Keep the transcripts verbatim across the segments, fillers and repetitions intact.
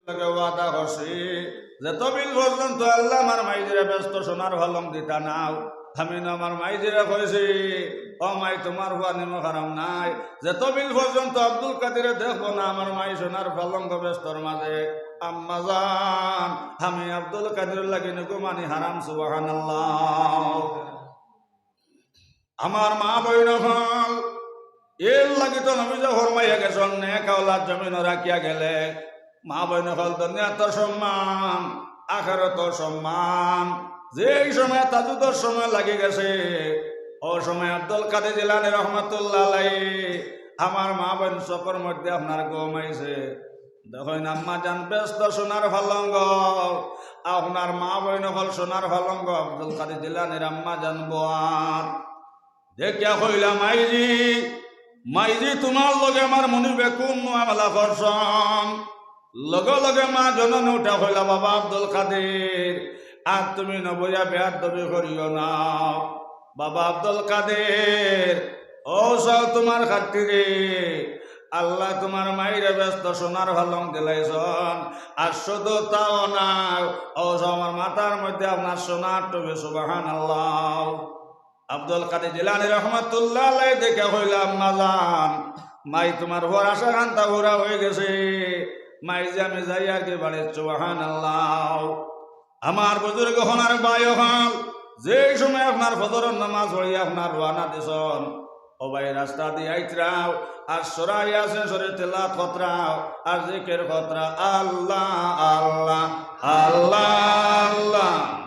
লগে ওয়াদা করছি, যতবিল পর্যন্ত আল্লাহ আমার মাইজিরে বেস্ত সোনার পালং দিতা নাও, আমি নু আমার মাইজিরে কইছি, "ও মাই, তুমার ফুয়া নিমক হারাম নাই।" যতবিল পর্যন্ত আব্দুল কাদিরে দেখবো না আমার মাই সোনার পালং বেস্তর মাঝে, আম্মা জান, আমি আব্দুল কাদির লাগি নিকুমানি হারাম। সুবহানাল্লাহ। আমার মা বইন অকল, এর লাগি তো নবীজি ফরমাইয়া গেছইন, নেক আওলাদ জমিনো রাখিয়া গেলে মা বইন অকল দুনিয়াত সম্মান, আখেরাতো সম্মান। যেই সময় তাহাজ্জুদর সময় লাগি গেছে, অউ সময় আব্দুল কাদির জিলানী রহমাতুল্লাহ আলাইহি, আমার মা বইন চকুর মধ্যে আপনার ঘুম আইছে। দেখইন আম্মা জান বেস্ত সোনার পালং, আপনার মা বইন অকল সোনার পালং, আব্দুল কাদির জিলানীর আম্মা জান বওয়াত। দেখিয়া কইলা, "মাইজি, মাইজি, তুমার লগে আমার মনিবে কুন মুআমালা করছইন?" লগে লগে মা জননী উঠা কইলা, "বাবা আব্দুল কাদির, আর তুমি নু বইয়া বেয়াদবি করিও না। বাবা আব্দুল কাদির, অউ চাও তুমার খাতিরে আল্লায় তুমার মাইরে বেস্ত সোনার পালং দিলাইছইন, আর শুধু তাও না, অউ চাও আমার মাথার মধ্যে আপনার সোনার টুপি।" সুবহানাল্লাহ। আব্দুল কাদির জিলানী রহমাতুল্লাহ আলাইহি দেখিয়া কইলা, "আম্মা জান, মাই তুমার ফুয়ার আশা খান্তা পুরা অই গেছে, মাইজি আমি যাইয়ার গি বাড়িত।" সুবহানাল্লাহ। আমার বুজুর্গ অকল আর ভাই অকল, যেই সময় আপনার ফজরর নামাজ পড়িয়া আপনার রওয়ানা দিছইন, ও ভাই, রাস্তা দি আইতরাও, আর সূরা ইয়াসিন শরীফ তিলাওয়াত করতরাও, আর জিকির করতরাও, আল্লাহ, আল্লাহ, আল্লাহ, আল্লাহ।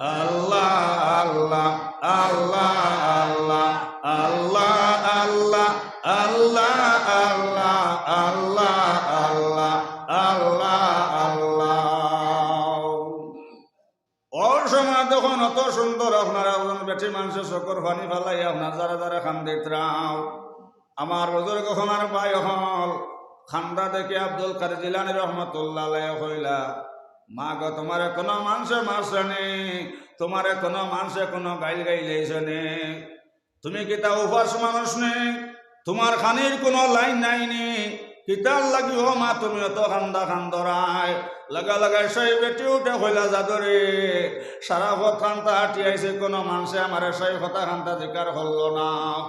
আল্লাহ, আল্লাহ, আল্লাহ, আল্লাহ, আল্লাহ, আল্লাহ, আল্লাহ, আল্লাহ, আল্লাহ, আল্লাহ, আল্লাহ, আল্লাহ। অউ সময় দেখইন অত সুন্দর আপনার একজন বেটি মানষে চকুর পানি ফালাইয়া আপনার জারে জারে কান্দিতরাও। আমার বুজুর্গ অকল আর ভাই অকল, কান্দা দেখি আব্দুল কাদির জিলানী রহমাতুল্লাহ আলাইহি কইলা, "মা গো, তুমারে কুনু মানষে মারছে নি? তুমারে কুনু মানষে কুনু গাইল গাইলাইছে নি? তুমি কিতা উপাস মানুষ নি? তুমার খানির কুনু লাইন নাই নি? কিতার লাগি ও মা তুমি অত কান্দা কান্দরায়?" লগে লগে সেই বেটি উঠে কইলা, "জাদুরে, সারা পথ কান্দা আটি আইছি, কুনু মানষে আমারে সেই কথা কান্দা জিকার করলো না।"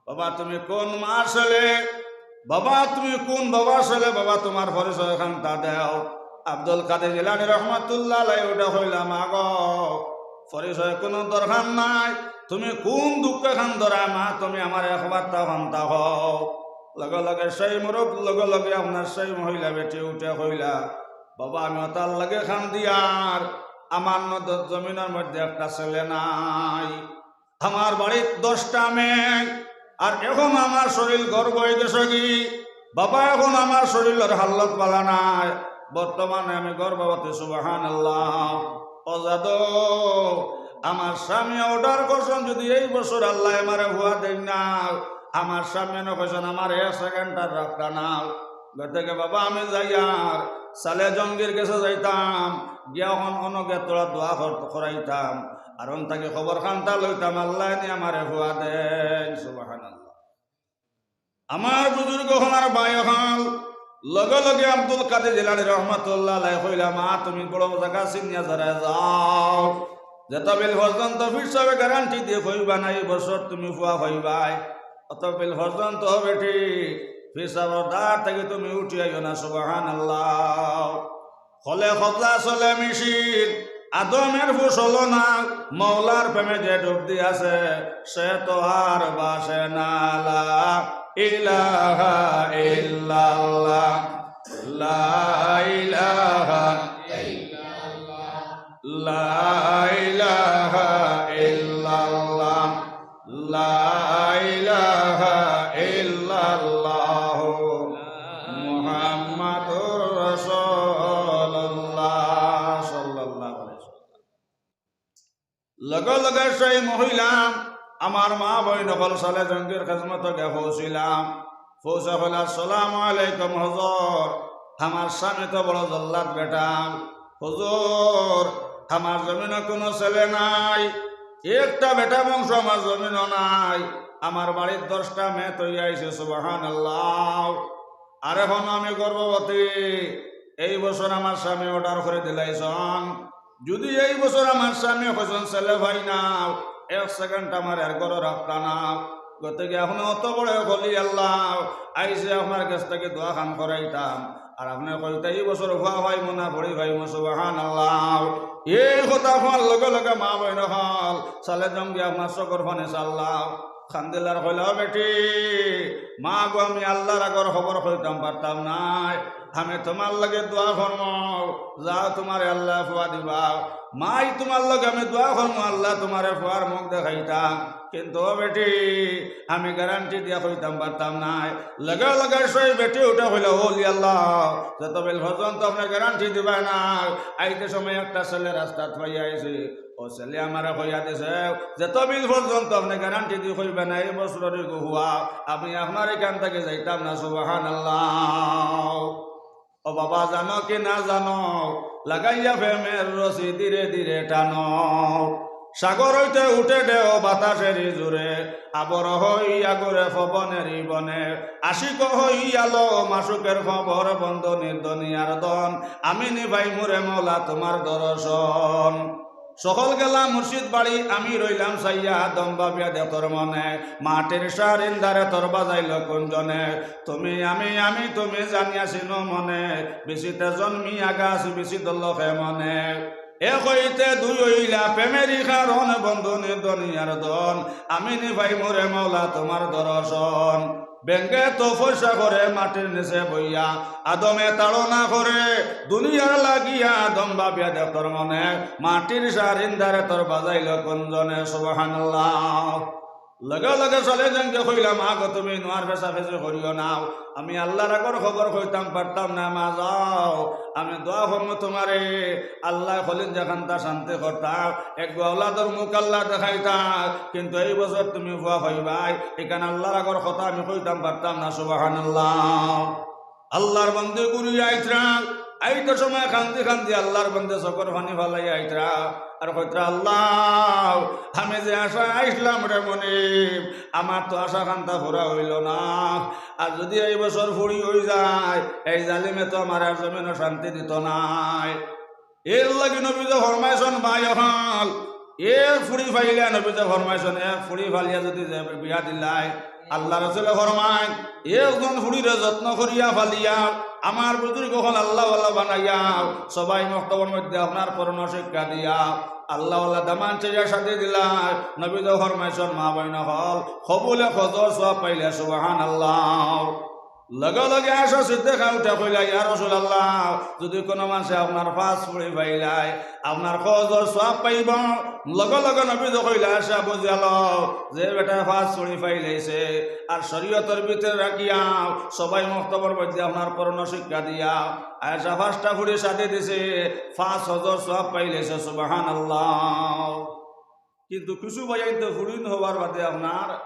বাবা, তুমি কুন মার ছেলে? বাবা, তুমি কুন বাবার ছেলে? বাবা, তুমার পরিচয় খান্তা দেও। আব্দুল কাদির জিলানী রহমাতুল্লাহ আলাইহি উঠে কইলা, "মা গো, পরিচয় কুনু দরকার নাই, তুমি কুন দুঃখে কান্দরায় মা, তুমি আমারে একবারতা খান্তা কও।" লগে লগে সেই মুরব-, লগে লগে আপনার সেই মহিলা বেটি উঠে কইলা, "বাবা, আমি অতার লাগি কান্দিয়ার, আমার নু দ-, জমিনর মধ্যে একটা ছেলে নাই।" আমার বাড়িত দশটা মেয়ে, আর অখন আমার শরীর গর্ব অই গেছে গি। বাবা, অখন আমার শরীরর হালত ভালা নাই, বর্তমানে আমি গর্ভবতী। সুবহানাল্লাহ। ও জাদু, আমার স্বামী order করছইন, যদি এই বছর আল্লায় আমারে ফুয়া দেইন না, আমার স্বামী নু কইছইন আমারে এক second আর রাখতা না। গতিকে বাবা, আমি যাইয়ার সালে জঙ্গির গেছে যাইতাম, গিয়া অখন অনো গিয়া থুড়া দোয়া কর-, করাইতাম, আর অন থাকি খবর খান্তা লইতাম, আল্লায় নি আমারে ফুয়া দেইন। সুবহানাল্লাহ। আমার বুজুর্গ অকল আর ভাই অকল, লগে লগে আব্দুল কাদির জিলানী রহমাতুল্লাহ আলাইহি কইলা, "মা, তুমি বড় জাগা চিনিয়া যারা যাও, যেতবিল পর্যন্ত পীর সাবে guarantee দিয়া কইবা না, এই বছর তুমি ফুয়া পাইবায়, অতবিল পর্যন্ত বেটি পীর সাবর দ্বার থাকি তুমি উঠি আইও না।" সুবহানাল্লাহ। হলে কবজা চলে মিছিল, আদমের ফুসলো না, মৌলার প্রেমে যে ডুব দিয়াছে, সে তো আর বাসে না। লা ইলাহা ইল্লাল্লাহ, লা ইলাহা ইল্লাল্লাহ, লা ইলাহা ইল্লাল্লাহ। লা ইলাহা ইল্লাল্লাহু মুহাম্মাদুর রাসূলুল্লাহ সাল্লাল্লাহু আলাইহি ওয়াসাল্লাম। লগে লগে সেই মহিলা, আমার মা বইন অকল, সালে জঙ্গির খেজমতো গিয়া পৌঁছিলা। পৌঁছা কইলা, "আসসালামু আলাইকুম হুজুর, আমার স্বামী তো বড় জল্লাদ বেটা। হুজুর, আমার জমিনো কুনু ছেলে নাই, একটা বেটা বংশ আমার জমিনো নাই, আমার বাড়িত দশটা মেয়ে থইয়া আইছি।" সুবহানাল্লাহ। আর অখনো আমি গর্ভবতী। এই বছর আমার স্বামী অর্ডার করি দিলাইছইন, যুদি এই বছর আমার স্বামী কইছইন ছেলে পাই না, এক সেকেন্ড আমার এর ঘরো রাখতা না। গতিকে আপনে অত বড় অলি আল্লাহ, আইছি আপনার গেছ থাকি দোয়া খান করাইতাম, আর আপনে কইতা এই বছর ফুয়া পাইমু না ফুড়ি পাইমু, সুবহানাল্লাহ। এই কথা কওয়ার লগে লগে মা বইন অকল, সালে জঙ্গি আপনার চকুর পানি ছাড়লা। কান্দিলা আর কইলা, "ও বেটি, মা গো, আমি আল্লার আগর খবর কইতাম পারতাম নায়, আমি তুমার লগে দোয়া করমু, যাও তুমারে আল্লায় ফুয়া দিবা। মাই তুমার লগে আমি দোয়া করমু, আল্লায় তুমারে ফুয়ার মুখ দেখাইতা, কিন্তু ও বেটি, আমি গ্যারান্টি দিয়া কইতাম পারতাম নায়।" লগে লগে সেই বেটি উঠি কইলা, "ও অলি আল্লাহ, যতবিল পর্যন্ত আপনে গ্যারান্টি দিবা না, আইতে সময় একটা ছেলে রাস্তাত পাইয়া আইছি, ও ছেলে আমারে কইয়া দিছে, যতবিল পর্যন্ত আপনে গ্যারান্টি দি কইবা না, এই বছরর ইগু ফুয়া, আমি আপনার ইখান থাকি যাইতাম না।" সুবহানাল্লাহ। ও বাবা, জানো কি না জানো, লাগাইয়া প্রেমের রশি ধীরে ধীরে টানো। সাগর অইতে উঠে ঢেউ বাতাসেরই জোরে, আবর হইয়া ঘুরে পবনেরই বনে। আশিক হইয়া লো মাশুকের খবর, বন্ধু নির্দনিয়ার ধন। আমি নি পাইমু রে মওলা তুমার দর্শন। সকল গেলা মুর্শিদ বাড়ি, আমি রইলাম চাইয়া, দম ভাবিয়া দে তোর মনে। মাটির সারিন্দারে তোর বাজাইল কোন জনে? তুমি আমি, আমি তুমি জানিয়া চিনো মনে। বিচিতে জন্মিয়া গাছ, বিচিত লখে মনে। এক হইতে দুই হইলা প্রেমেরই কারণ, বন্ধু নির্দনিয়ার ধন। আমি নি পাইমু রে মওলা তুমার দর্শন। বেঙ্গে তপস্যা করে মাটির নিচে বইয়া, আদমে তাড়না করে দুনিয়ার লাগিয়া, আদম ভাবিয়া দেখ তোর মনে, মাটির সারিন্দারে তোর বাজাইল কোন জনে? সুবহানাল্লাহ। লগে লগে চলে যাইয়া কইলা, "মা গো, তুমি নুয়ার ফেসাফেসি করিও না, আমি আল্লার আগর খবর কইতাম পারতাম না, মা যাও, আমি দোয়া করমু তুমারে।" আল্লায় কলিজাখানতা শান্তি করতা, এক আওলাদর মুখ আল্লায় দেখাইতা, কিন্তু এই বছর তুমি ফুয়া পাইবায়, ইখান আল্লার আগর কথা আমি কইতাম পারতাম না। সুবহানাল্লাহ। আল্লার বন্দে ঘুরি আইতরা, আইতে সময় কান্দি কান্দি আল্লার বন্দে চকুর পানি ফালাই আইতরা, আর কইতরা, "আল্লাহ, আমি যে আশা আইছলাম রে মনিব, আমার তো আশা খান্তা পুরা অইল না। আর যুদি এই বছর ফুড়ি অই যায়, এই জালিমে তো আমারে আর জমিনো শান্তি দিতো নায়।" এরলাগি নবীজি ফরমাইছইন, ভাই অকল, এক ফুড়ি পাইলে নবীজি ফরমাইছইন, এক ফুড়ি পালিয়া যুদি যে বিয়া দিলায়, আল্লার রসুলে ফরমাইন, একজন ফুড়িরে যত্ন করিয়া পালিয়া, আমার বুজুর্গ অকল আল্লাওয়ালা বানাইয়া, সবাই মক্তবর মধ্যে আপনার পরণ শিক্ষা দিয়া, আল্লাওয়ালা দামান চাইয়া শাদি দিলায়, নবীজি ফরমাইছইন, মা বইন অকল, কবুলে হজর সওয়াব পাইলে, সুবহানাল্লাহ। লগে লগে আয়েশা সিদ্দিকা উঠে কইলা, "ইয়া রাসূলুল্লাহ, যুদি কুনু মানষে আপনার পাঁচ ফুড়ি পাইলায়, আপনার হজর সওয়াব পাইবো।" লগে লগে নবীজি কইলা, "আয়েশা, বুঝিয়া লও, যে বেটায় পাঁচ ফুড়ি পাইলাইছে, আর শরীয়তর ভিতরে রাখিয়া, সবাই মক্তবর মধ্যে আপনার পরণ শিক্ষা দিয়া, আয়েশা পাঁচটা ফুড়ি শাদি দিছে, পাঁচ হজর সওয়াব পাইলাইছে।" সুবহানাল্লাহ। কিন্তু কিছু ভাইয়াইন্তে ফুড়িন হওয়ার বাদে আপনার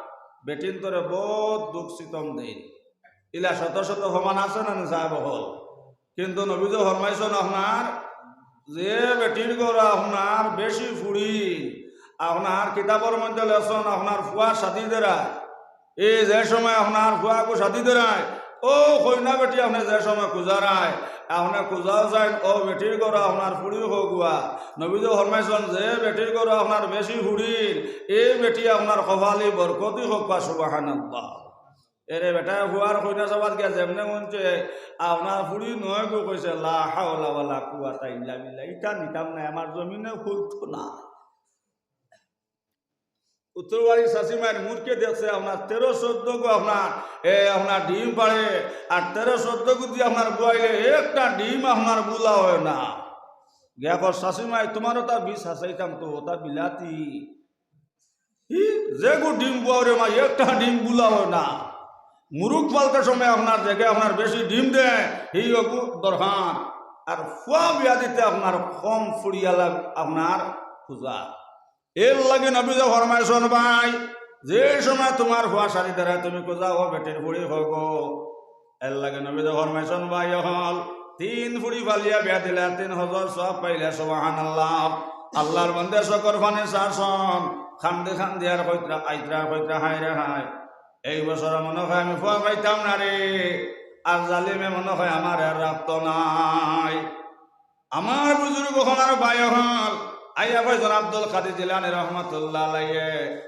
বেটিন্তরে বউত দুখ সিতম দেইন। ইলা শত শত প্রমাণ আছে না, না সাহেব অকল? কিন্তু নবীজি ফরমাইছইন আপনার যে বেটির ঘরো আপনার বেশি ফুড়ি, আপনার কিতাবর মধ্যে লেখছইন আপনার ফুয়া শাদি দেরায়। এই যে সময় আপনার ফুয়াগু শাদি দেরায়, ও কইনা বেটি আপনে যে সময় খুজারায়, আপনে খুজাও যাইন, ও বেটির ঘরো আপনার ফুড়ি হউগুয়া। নবীজি ফরমাইছইন যে বেটির ঘরো আপনার বেশি ফুড়ি, এই বেটি আপনার কপালি বরকতি হউক্কা, সুবহানাল্লাহ। এরে বেটা, ফুয়ার কইনা চাবাত গিয়া যেমনে মন চায়, আপনার ফুড়ি নয়গু কইছে, "লা হাওলা ওয়ালা কুওয়াতা ইল্লা বিল্লাহ, ইটা নিতাম না, আমার জমিনে ফুলতো না।" উত্তরবাড়ির চাচিমাইর মুরকে দেখছে আপনার তেরো চৌদ্দগু আপনার, এ, আপনার ডিম পাড়ে, আর তেরো চৌদ্দগু দি আপনার বুয়াইলে একটা ডিম আপনার বুলা অয় না। গিয়া কর, "চাচিমাই, তুমার ওটা বিষ হাসাইতাম তো, ওটা বিলাতি।" হি, যেগু ডিম বুয়াও রে মাই, একটা ডিম বুলাও না। মুরুগ পালতে সময় আপনার যেগে আপনার বেশি ডিম দেয়, হি অগু দরকার। আর ফুয়া বিয়া দিতে আপনার কম ফুড়িয়ালা আপনার খুজা। এরলাগি নবীজি ফরমাইছইন ভাই, যে সময় তুমার ফুয়া শাদি দেরায় তুমি খুজাও বেটির ফুড়ি হউগো। এরলাগি নবীজি ফরমাইছইন ভাই অকল, তিন ফুড়ি পালিয়া বিয়া দিলে তিন হজর সওয়াব পাইলে, সুবহানাল্লাহ। আল্লার বন্দে চকুর পানি ছাড়ছইন, কান্দি কান্দি আর কইতরা, আইতরা কইতরা, "হায় রে হায়, এই বছর মনে অয় আমি ফুয়া পাইতাম না রে।" আর জালিমে মনে হয় আমার আর রাখতো নাই। আমার বুজুর্গ অকল আর ভাই অকল, আইয়া কইছইন আব্দুল কাদির জিলানী রহমতুল্লাহ আলাইহি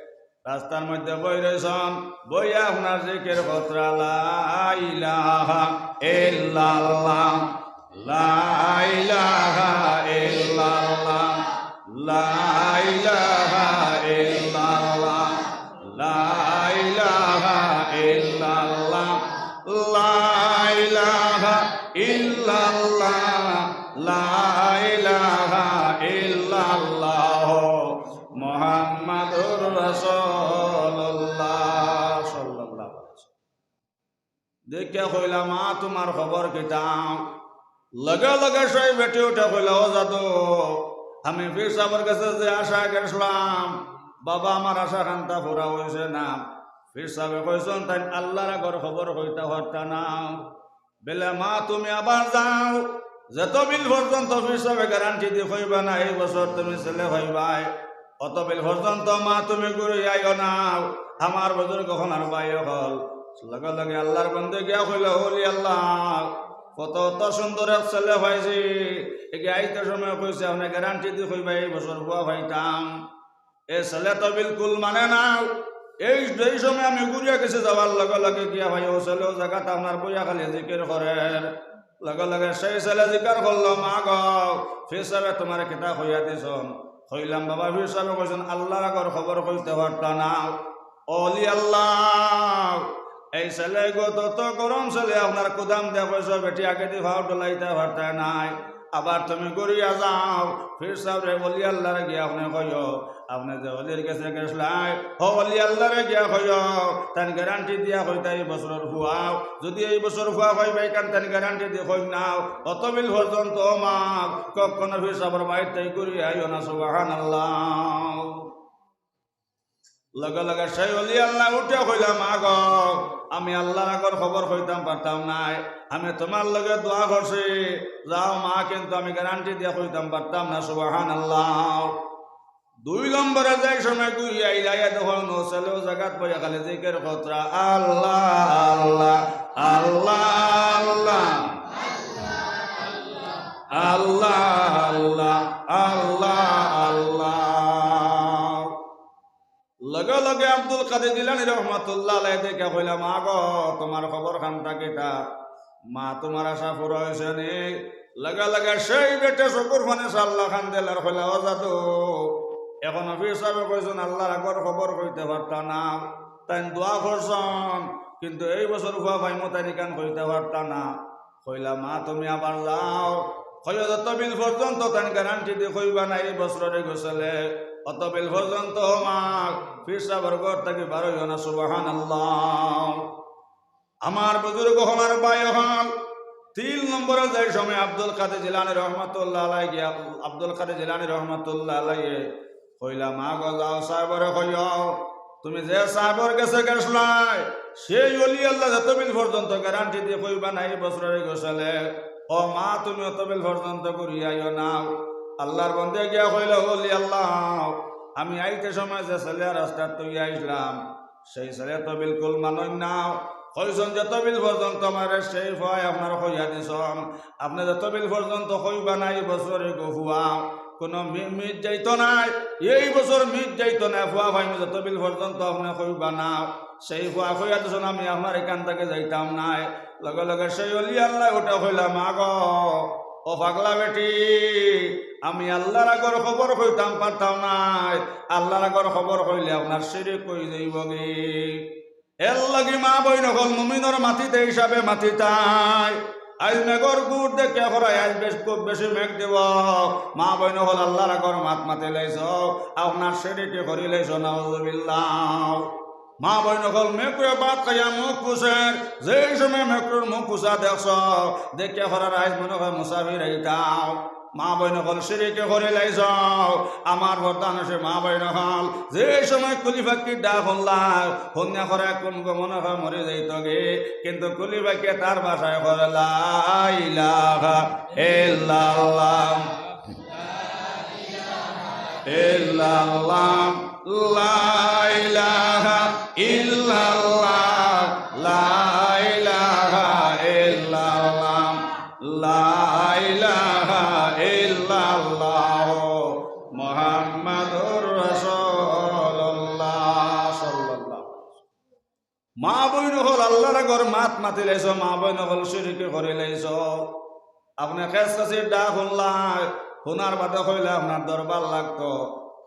রাস্তার মধ্যে বই রইছইন, বইয়া আপনার জিকির কররা, লা ইলাহা ইল্লাল্লাহ, লা ইলাহা ইল্লাল্লাহ, লা ইলাহা ইল্লাল্লাহ, লা ইলাহা ইল্লাল্লাহ, লা ইলাহা ইল্লাল্লাহ, লা ইলাহা ইল্লাল্লাহ, মুহাম্মাদুর রাসূলুল্লাহ সাল্লাল্লাহু আলাইহি ওয়াসাল্লাম। দেখিয়া কইলা, "মা, তুমার খবর কিতা?" লগে লগে সেই বেটি উঠে কইলা, "ও জাদু, আমি পীর সাবর গেছে যে আশা গেছলাম, বাবা, আমার আশা খান্তা পুরা অইছে না।" পীর সাবে কইছইন, "তাইন আল্লার আগর খবর কইতা পারতা না।" বেলে, "মা, তুমি আবার যাও, যতবিল পর্যন্ত পীর সাবে গ্যারান্টি দি কইবা না এই বছর তুমি ছেলে পাইবায়, অতবিল পর্যন্ত মা তুমি ঘুরি আইও না।" আমার বুজুর্গ অকল আর ভাই অকল, লগে লগে আল্লার বন্দে গিয়া কইলা, "ওলি আল্লাহ, কত, কত সুন্দর এক ছেলে পাইছি, এগিয়ে আইতে সময় কইছে আপনে গ্যারান্টি দি কইবা এই বছর পুয়া পাইতাম।" এ ছেলে তো বিলকুল মানে না। এই, এই সময় আমি ঘুরিয়া গেছি, যাওয়ার লগে লগে গিয়া ভাই, ও ছেলে, ও জাগাত আপনার বইয়া খালি জিকির করের। লগে লগে সেই ছেলে জিকির করলো, "মা গো, পীর সাবে তুমারে কিতা কইয়া দিছইন?" কইলাম, "বাবা, পীর সাবে কইছইন আল্লার আগর খবর কইতে পারতা না।" ওলি আল্লাহ, এই ছেলে গো, তত গরম ছেলে, আপনার কুদাম দিয়া কইছো, বেটি আগেদি পাও ডলাইতা পারতা নায়। আবার তুমি ঘুরিয়া যাও, পীর সাবরে, ওলি আল্লারে গিয়া আপনে কইও, আপনে যে ওলির গেছে গেছলায়, হ ওলি আল্লারে গিয়া কইও, তাইন গ্যারান্টি দিয়া কইতা এই বছরর পুয়াও, যুদি এই বছর পুয়া পাইবায় কান তাইন গ্যারান্টি দি কইন না, অতবিল পর্যন্ত মা, কখনো পীর সাবর বাড়িত থাকি ঘুরিয়া আইও না। সুবহানাল্লাহ। লগে লগে সেই ওলি আল্লাহ উঠে কইলা, "মা গো, আমি আল্লার আগর খবর কইতাম পারতাম নায়, আমি তুমার লগে দোয়া করছি, যাও মা, কিন্তু আমি গ্যারান্টি দিয়া কইতাম পারতাম না।" সুবহানাল্লাহ। দুই নম্বরে যাই সময় ঘুরি আইলা, আইয়া দেখইন ও ছেলে ও জাগাত বইয়া খালি জিকির কররা, আল্লাহ, আল্লাহ, আল্লাহ, আল্লাহ, আল্লাহ, আল্লাহ, আল্লাহ, আল্লাহ। লগে লগে আব্দুল কাদির জিলানী রহমাতুল্লাহ আলাইহি দেখিয়া কইলা, "মা গো, তুমার খবর খান্তা কিতা? মা, তুমার আশা পুরা অইছে নি?" লগে লগে সেই বেটে চকুর পানি ছাড়লা, কান্দিলা আর কইলা, "ও জাদু, অখনো পীর সাবে কইছইন আল্লার আগর খবর কইতে পারতা না, তাইন দোয়া করছইন, কিন্তু এই বছর পুয়া পাইমু তাইন ইখান কইতে পারতা না।" কইলা, "মা, তুমি আবার যাও, কইও যতবিল পর্যন্ত তাইন গ্যারান্টি দি কইবা না এই বছরর গেছলে, অতবিল পর্যন্ত মা, পীর সাবর ঘর থাকি বার অইও না।" সুবহানাল্লাহ। আমার বুজুর্গ অকল আর ভাই অকল, তিন নম্বরে যাই সময় আব্দুল কাদির জিলানী রহমাতুল্লাহ আলাইহি গিয়া, আব্দুল কাদির জিলানী রহমাতুল্লাহ আলাইহি কইলা, "মা গো, যাও সাবরে কইও, তুমি যে সাবর গেছে গেছলায়, সেই ওলি আল্লাহ যতবিল পর্যন্ত গ্যারান্টি দি কইবা না এই বছরর গেছলে, ও মা, তুমি অতবিল পর্যন্ত ঘুরি আইও না।" আল্লার বন্দে গিয়া কইলা, "ওলি আল্লাহ, আমি আইতে সময় যে ছেলে রাস্তাত থইয়া আইছলাম, সেই ছেলে তো বিলকুল মানইন না। কইছইন যতবিল পর্যন্ত আমারে সেই পুয়ায় আপনার কইয়া দিছইন, আপনে যতবিল পর্যন্ত কইবা না এই বছরর পুয়া, কুনু মি-, মিস যাইতো নায়, এই বছর মিস যাইতো নায়, পুয়া পাইমু যতবিল পর্যন্ত আপনে কইবা না। সেই পুয়া কইয়া দিছইন, আমি আপনার ইখান থাকি যাইতাম নায়।" লগে লগে সেই ওলি আল্লাহ উঠে কইলা, "মা গো, ও পাগলা বেটি, আমি আল্লার আগর খবর কইতাম পারতাম নায়, আল্লার আগর খবর কইলে আপনার শিরিক অই যাইবগি।" এরলাগি মা বইন অকল, মুমিনর মাতিতে হিসাবে মাতিতায়। আইজ মেঘর গুট দেখিয়া করায়, আইজ বেশ, খুব বেশি মেঘ দিব। মা বইন অকল, আল্লার আগর মাত মাতিলাইছো, আপনার শিরিকি করিলাইছো, নাউজুবিল্লাহ। মা বইন অকল, মেকরুয়ে ভাত খাইয়া মুখ পুছের, যেই সময় মেকরুর মুখ পুছা দেখছো, দেখিয়া করার আইজ মনে হয় মুসাফির আইতাও। মা বইন অকল, শিরিকি করিলাইছো। আমার পর্দানশীন মা বইন অকল, যেই সময় কুলি পাখির ডাক হুনলা, হুনিয়া করায় কুন গো মনে হয় মরি যাইতোগি, কিন্তু কুলি পাখিয়ে তার ভাষায় কয়, লা ইলাহা ইল্লাল্লাহ, ইল্লাল্লাহ, লা ইলাহা ইল্লাল্লাহ, লা ইলাহা لا إله إلا الله محمد رسول الله صلى الله عليه وسلم. মা বইন অকল, আল্লার ঘর মাত মাতি লাইছো, মা বইন অকল শিরিকি করি লাইছো। আপনে খেসখেসির ডাক হুনলা, হুনার বাদে কইলা আপনার দরবার লাগতো।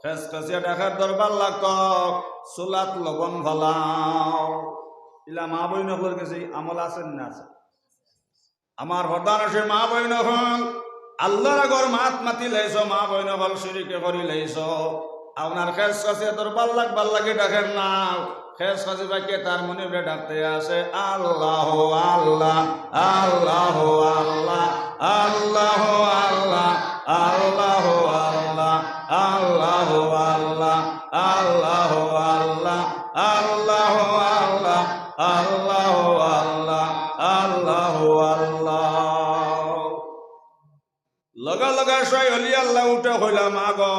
খেসখেসির ডাকের দরবার লাগতো, চুলাত লবণ ফালাও। ইলা মা বইন অকলর গেছে আমল আছে না আছে? আমার প্রধান আছে মা বইন অকল, আল্লার ঘর মাত মাতি লাইছো, মা বইন অকল শিরিকি করি লাইছো। আপনার খেসখেসিয়ে দরবার লাগবার লাগি ডাকের না। খেসখেসি পাইকে তার মনিবরে ডাকতে আছে, আল্লাহ, আল্লাহ, আল্লাহ, আল্লাহ, আল্লাহ, আল্লাহ, আল্লাহ, আল্লাহ, আল্লাহ, আল্লাহ, আল্লাহ, আল্লাহ, আল্লাহ, আল্লাহ, আল্লাহ, আল্লাহ, আল্লাহ, আল্লাহ। লগে লগে সেই অলি আল্লাহ উঠে কইলা, মা গো,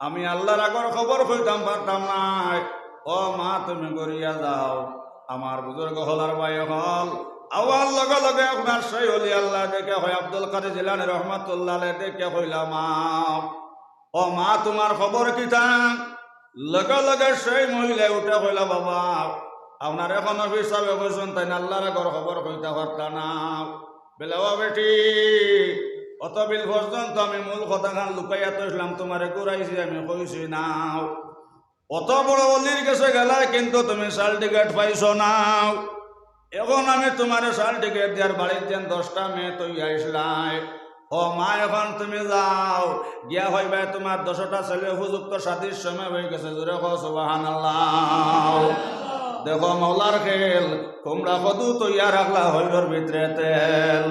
আমি আল্লার আগর খবর কইতাম পারতাম নায়। ও মা, তুমি গড়িয়া যাও। আমার বুজুর্গ অকল আর ভাই অকল, আওয়ার লগে লগে আপনার সেই অলি আল্লাহ দেখে কয়, আব্দুল কাদের জিলানী রহমাতুল্লাহ আলাইহি দেখে কইলা, মা, ও মা, তুমার খবর কিতা? লগে লগে সেই মহিলায় উঠে কইলা, বাবা, আপনার এখন অফিস সাবে কইছইন তাইন আল্লার আগর খবর কইতা পারতা না। বেলা, ও বেটি, অত বিল পর্যন্ত আমি মূল কথাখান লুকাইয়া থইছলাম, তুমারে ঘুরাইছি, আমি কইছি না। অত বড় অলির গেছে গেলায় কিন্তু তুমি সার্টিফিকেট পাইছো না। এখন আমি তুমারে সার্টিফিকেট দিয়ার বাড়িত যেন দশটা মেয়ে থইয়া আইছলায়। ও মা, এখন তুমি যাও, গিয়া কইবায় তুমার দশটা ছেলে উপযুক্ত শাদির সময় অইগেছে। জোরে কও সুবহানাল্লাহ। দেখো মওলার খেল, কুমড়া কদু থইয়া রাখলা হইরর ভিতরে তেল।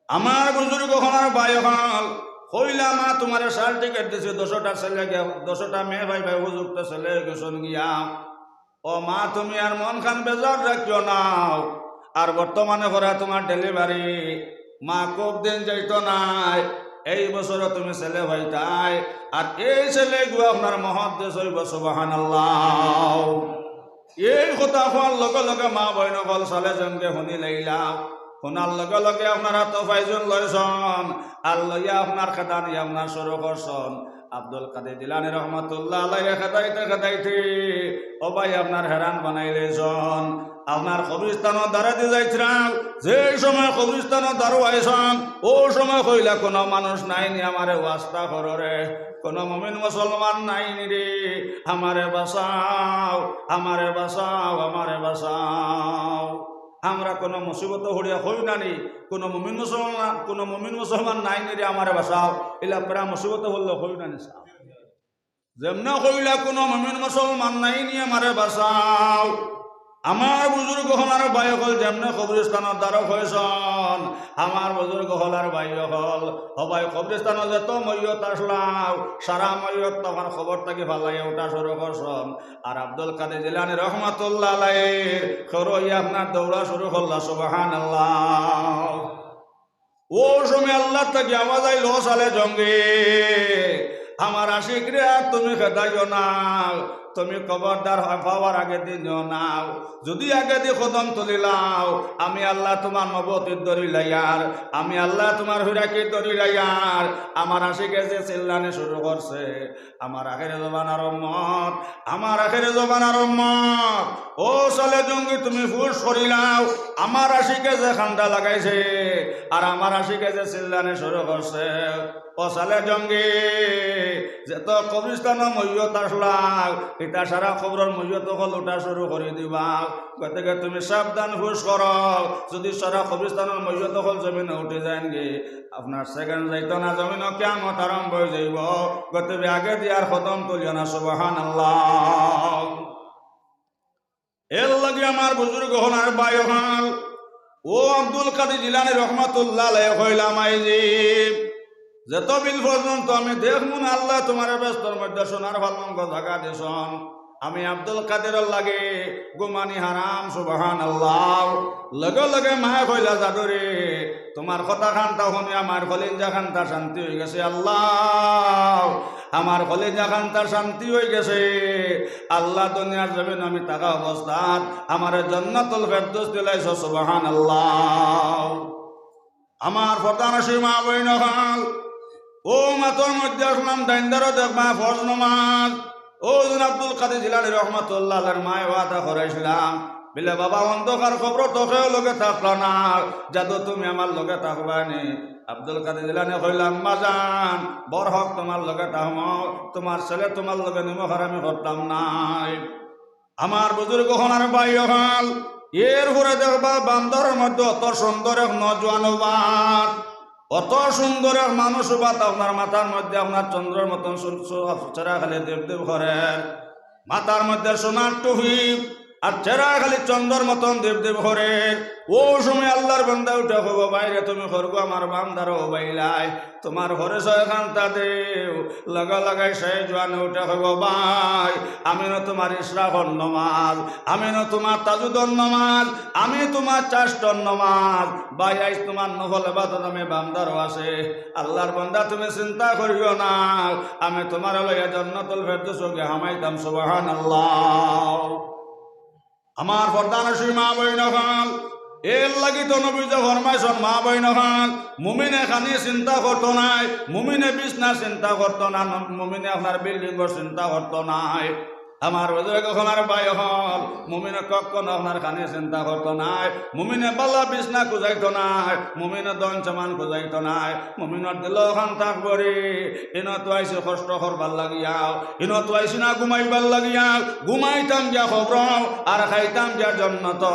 আমার বুজুর্গ অকল আর ভাই অকল, কইলা, মা, তুমারে সার্টিফিকেট দিছি, দশটা ছেলে গিয়া, দশটা মেয়ে পাইবায়, উপযুক্ত ছেলে অইগেছইন গিয়া। ও মা, তুমি আর মনখান বেজার রাখিও না। আর বর্তমানে করা তুমার ডেলিভারি, মা, খুব দিন যাইতো নায়, এই বছরও তুমি ছেলে পাইতায়। আর এই ছেলেগু আপনার মুহাদ্দিস অইবো, সুবহানাল্লাহ। এই কথা কওয়ার লগে লগে মা বইন অকল সালে জঙ্গে হুনি লাইলা। হুনার লগে লগে আপনারা তো ফাইজুন লইছইন, আর লইয়া আপনার খেদানি আপনার শুরু করছইন। আব্দুল কাদের জিলানী রহমাতুল্লাহ আলাইহি খেদাইতে খেদাইতে, ও ভাই, আপনার হেরান বানাই লাইছইন। আপনার কবরস্থানর দ্বারেদি যাইতরাম, যে সময় কবরস্থানর দ্বারো আইছইন, ও সময় কইলা, কোনো মানুষ নাই নি, আমারে ওয়াস্তা করো রে। কোনো মুমিন মুসলমান নাই নি রে, আমারে বাঁচাও, আমারে বাঁচাও, আমারে বাঁচাও। আমরা কোনো মুসিবতো পড়িয়া কইও না নি, কোনো মুমিন মুসলমান, কোনো মুমিন মুসলমান নাই নি রে, আমারে বাঁচাও। ইলা প্রায় মুসিবতো পড়লে কইও না নি সাব। যেমনে কইলা, কোনো মুমিন মুসলমান নাই নি, আমারে বাঁচাও। আমার বুজুর্গ অকল আর ভাই অকল যেমনে কবরস্থানর দ্বারো কইছইন, আমার বুজুর্গ অকল আর ভাই অকল, ও ভাই, কবরস্থানো যত মইয়ত আছলাও, সারা মইয়ত তখন কবর থাকি ফালাইয়া উঠা শুরু করছইন। আর আব্দুল কাদের জিলানী রহমাতুল্লাহ আলাইহির কবরো আইয়া আপনার দৌড়া শুরু করলা, সুবহানাল্লাহ। ও সময় আল্লার থাকি আওয়াজ আইলো, সালে জঙ্গে, আমার আশিকরে আর তুমি খেদাইও না, তুমি কবরর দ্বার পাওয়ার আগেদি নিও না। যদি আগেদি কদম তুলিলাও, আমি আল্লাহ তুমার নবুয়তিত ধরিলাইয়ার, আমি আল্লাহ তুমার ফিরাকিত ধরিলাইয়ার। আমার আশিকে যে চিল্লানি শুরু করছে, আমার আখেরি জমানার উম্মত, আমার আখেরি জমানার উম্মত, ও সালে জঙ্গি, তুমি পুশ করিলাও, আমার আশিকে যে কান্দা লাগাইছে, আর আমার আশিকে যে চিল্লানি শুরু করছে, ও সালে জঙ্গি, যত কবরস্থানো মইয়ত আছলাও, ইতা সারা কবরর মইয়ত অকল উঠা শুরু করি দিবা। গতিকে তুমি সাবধান পুশ করো, যদি সারা কবরস্থানর মইয়ত অকল জমিনো উঠি যায়গি, আপনার সেকেন্ড যাইতো না, জমিনো কিয়ামত আরম্ভ অই যাইবো। গতিকে আগেদি আর কদম তুলিও না, সুবহানাল্লাহ। এর লাগি আমার বুজুর্গ অকল আর ভাই অকল, ও আব্দুল কাদের জিলানী রহমাতুল্লাহ আলাইহি কইলা, মাইজি, যত বিল পর্যন্ত আমি দেখমু না, আল্লায় তুমারে বেহেস্তর মধ্যে সোনার পালঙ্ক জাগা দিছইন, আমি আব্দুল কাদেরর লাগি ঘুমানি হারাম, সুবহানাল্লাহ। লগে লগে মায়ে কইলা, জাদুরে, তুমার কথাখানতা হুনিয়া আমার কলিজাখানতা শান্তি অইগেছে, আল্লাহ, আমার কলিজাখানতা শান্তি অইগেছে। আল্লাহ, দুনিয়ার জমিনো আমি থাকা অবস্থাত আমারে জান্নাতুল ফেরদৌস দিলাইছো, সুবহানাল্লাহ। আমার পর্দানশীল মা বইন অকল, অউ মাতর মধ্যে আছলাম, দাইন্দারো দেখবা ফরজ নমাজ। অউ যেন আব্দুল কাদির জিলানী রহমতুল্লাহ আলাইহির মায়ে ওয়াদা করাইছলা, বলে, "বাবা, অন্ধকার কবরো তো কেউ লগে থাকলা না, যাদু তুমি আমার লগে থাকবায় নি?" আব্দুল কাদির জিলানী কইলা, "আম্মা জান, বড় হক তুমার লগে থাকমু, তুমার ছেলে তুমার লগে নিমক হারামি করতাম নায়।" আমার বুজুর্গ অকল আর ভাই অকল, এরপরে দেখবা বান্দরর মধ্যে অত সুন্দর এক নওজোয়ান উবাত, অত সুন্দর এক মানুষ উবাত, আপনার মাথার মধ্যে আপনার চন্দ্রর মতন সু-, সু-, চেহারা খালি দেব দেব করের, মাথার মধ্যে সোনার টুপি, আর চেহারা খালি চন্দ্রর মতন দেব দেব করের। অউ সময় আল্লার বান্দা উঠে কইবো, "ভাইরে, তুমি করগো আমার বান্দারে উবাইলায়, তুমার পরিচয় খান্তা দেও।" লগে লগে সেই জোয়ানে উঠে কইবো, "ভাই, আমি নু তুমার ইশরাকর নমাজ, আমি নু তুমার তাহাজ্জুদর নমাজ, আমি তুমার চাষ্টর নমাজ। ভাই, আইজ তুমার নফল ইবাদত আমি বান্দারো আছে। আল্লার বান্দা, তুমি চিন্তা করিও না, আমি তুমারে লইয়া জান্নাতুল ফেরদৌসো গিয়া হামাইতাম।" সুবহানাল্লাহ। আমার পর্দানশীল মা বইন অকল, এরলাগি তো নবীজি ফরমাইছন, মা বইন অকল, মুমিনে খানি চিন্তা করতো নায়, মুমিনে বিছনা চিন্তা করতো না, মুমিনে আপনার বিল্ডিংর চিন্তা করতো নায়। আমার বুজুর্গ অকল আর ভাই অকল, মুমিনে কখনো আপনার খানি চিন্তা করতো নায়, মুমিনে বালা বিছনা খুজাইতো নায়, মুমিনে ধন সামান খুজাইতো নায়, মুমিনর দিলো অখান থাকবো রে, ইনো তো আইছি কষ্ট করবার লাগিয়া, ইনো তো আইছি না ঘুমাইবার লাগিয়া, ঘুমাইতাম গিয়া কবরো, আর খাইতাম গিয়া জন্নতো।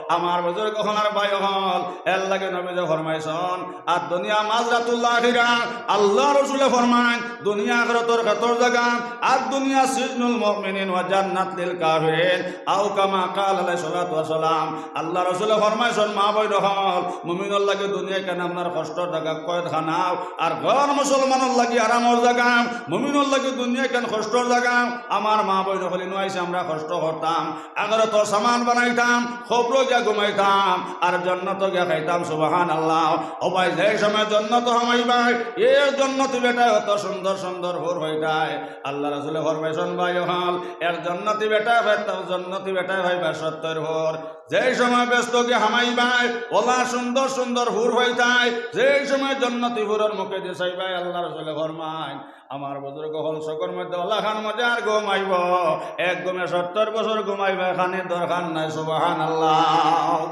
আমার বুজুর্গ অকল আর ভাই অকল, এরলাগি নবীজি ফরমাইছন, আর দুনিয়া মাজরাতুল আখিরা, আল্লার রসুলে ফরমাইন, দুনিয়া আখিরাতর খেতর জাগা, আর দুনিয়া সিজনুল মুমিনিন ওয়া জান্নাত লিল কাফিরিন, আও কামা ক্বালা আলাইহিস সালাতু ওয়াস সালাম। আল্লার রসুলে ফরমাইছন, মা বইন অকল, মুমিনর লাগি দুনিয়া কেন আপনার কষ্টর জাগা, কয়েদখানাও, আর গর মুসলমানর লাগি আরামর জাগা, মুমিনর লাগি দুনিয়া কেন কষ্টর জাগা। আমার মা বইন অকল, ইনো আইছি আমরা কষ্ট করতাম, আখিরাতর সামান বানাইতাম, কবরো গিয়া ঘুমাইতাম, আর জন্নতো গিয়া খাইতাম। সুবহানাল্লাহ। ও ভাই, যে সময় জন্নতো হামাইবায়, এক জন্নতি বেটায় অত সুন্দর সুন্দর হুর পাইতায়। আল্লার রসুলে ফরমাইছন, ভাই অকল, এক জন্নতি বেটায় পাইতায়, জন্নতি বেটায় পাইবায় সত্তইর হুর। যে সময় বেহেস্তো গিয়া হামাইবায়, অলা সুন্দর সুন্দর হুর পাইতায়, যে সময় জন্নতি হুরর মুখেদি চাইবায়, আল্লার রসুলে ফরমাইন, আমার বুজুর্গ অকল, চকুর মধ্যে অলাখান মজার ঘুম আইবো, এক ঘুমে সত্তইর বছর ঘুমাইবায়, খানির দরকার নাই। সুবহানাল্লাহ।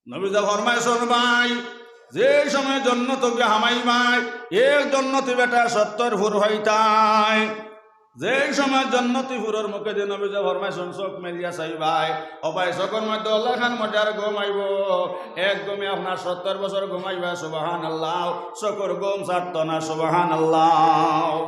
নবীজি ফরমাইছন, ভাই, যে সময় জন্নতো গিয়া হামাইবায়, এক জন্নতি বেটায় সত্তইর হুর পাইতায়। যে সময় জন্নতি হুরর মুখেদি নবীজি ফরমাইছন, চোখ মেলিয়া চাইবায়, ও ভাই, চকুর মধ্যে অলাখান মজার ঘুম আইবো, এক ঘুমে আপনার সত্তইর বছর ঘুমাইবায়। সুবহানাল্লাহ। চকুর ঘুম ছাড়তো না। সুবহানাল্লাহ।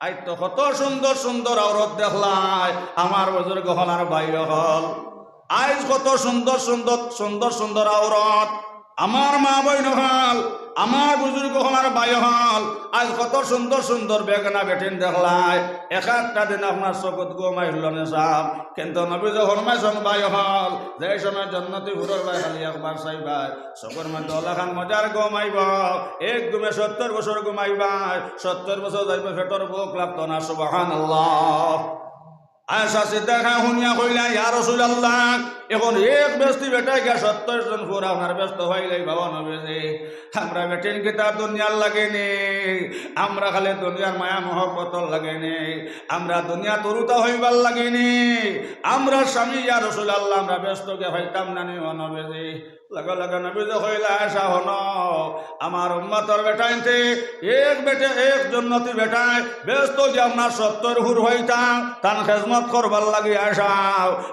আইজ তো কত সুন্দর সুন্দর আওরত দেখলায়, আমার বুজুর্গ অকল আর ভাই অকল। আইজ কত সুন্দর সুন্দর, সুন্দর সুন্দর আওরত। আমার মা বইন অকল, আমার বুজুর্গ অকল আর ভাই অকল, আইজ কত সুন্দর সুন্দর বেগানা বেটিন দেখলায়। এক একটা দিন আপনার চকুত ঘুম আইলো নে সাব, কিন্তু নবীজি ফরমাইছন, ভাই অকল, যে সময় জন্নতি হুরর বায় খালি একবার চাইবায়, চকুর মধ্যে অলাখান মজার ঘুম আইবো, এক ঘুমে সত্তইর বছর ঘুমাইবায়, সত্তইর বছর যাইবো, পেটর ভুক লাগতো না। সুবহানাল্লাহ। আয়েশা সিদ্দিকা হুনিয়া কইলা, ইয়া রাসুলাল্লাহ, অখন এক বেহেস্তি বেটায় গিয়া সত্তইর জন হুর আপনার বেহেস্তো পাইলাইবা ও নবীজি। আমরা বেটিন কিতা দুনিয়ার লাগি নি, আমরা খালি দুনিয়ার মায়া মহব্বতর লাগি নি, আমরা দুনিয়াত উরুতা অইবার লাগি নি, আমরার স্বামী ইয়া রাসুলাল্লাহ, আমরা বেহেস্তো গিয়া পাইতাম না নি ও নবীজি। লগে লগে নবীজি কইলা, আয়েশা হুনো, আমার উম্মতর বেটাইন্তে এক বেটায়, এক জন্নতি বেটায় বেহেস্তো গিয়া আপনার সত্তইর হুর পাইতা, তান খেজমত করবার লাগি আয়েশা,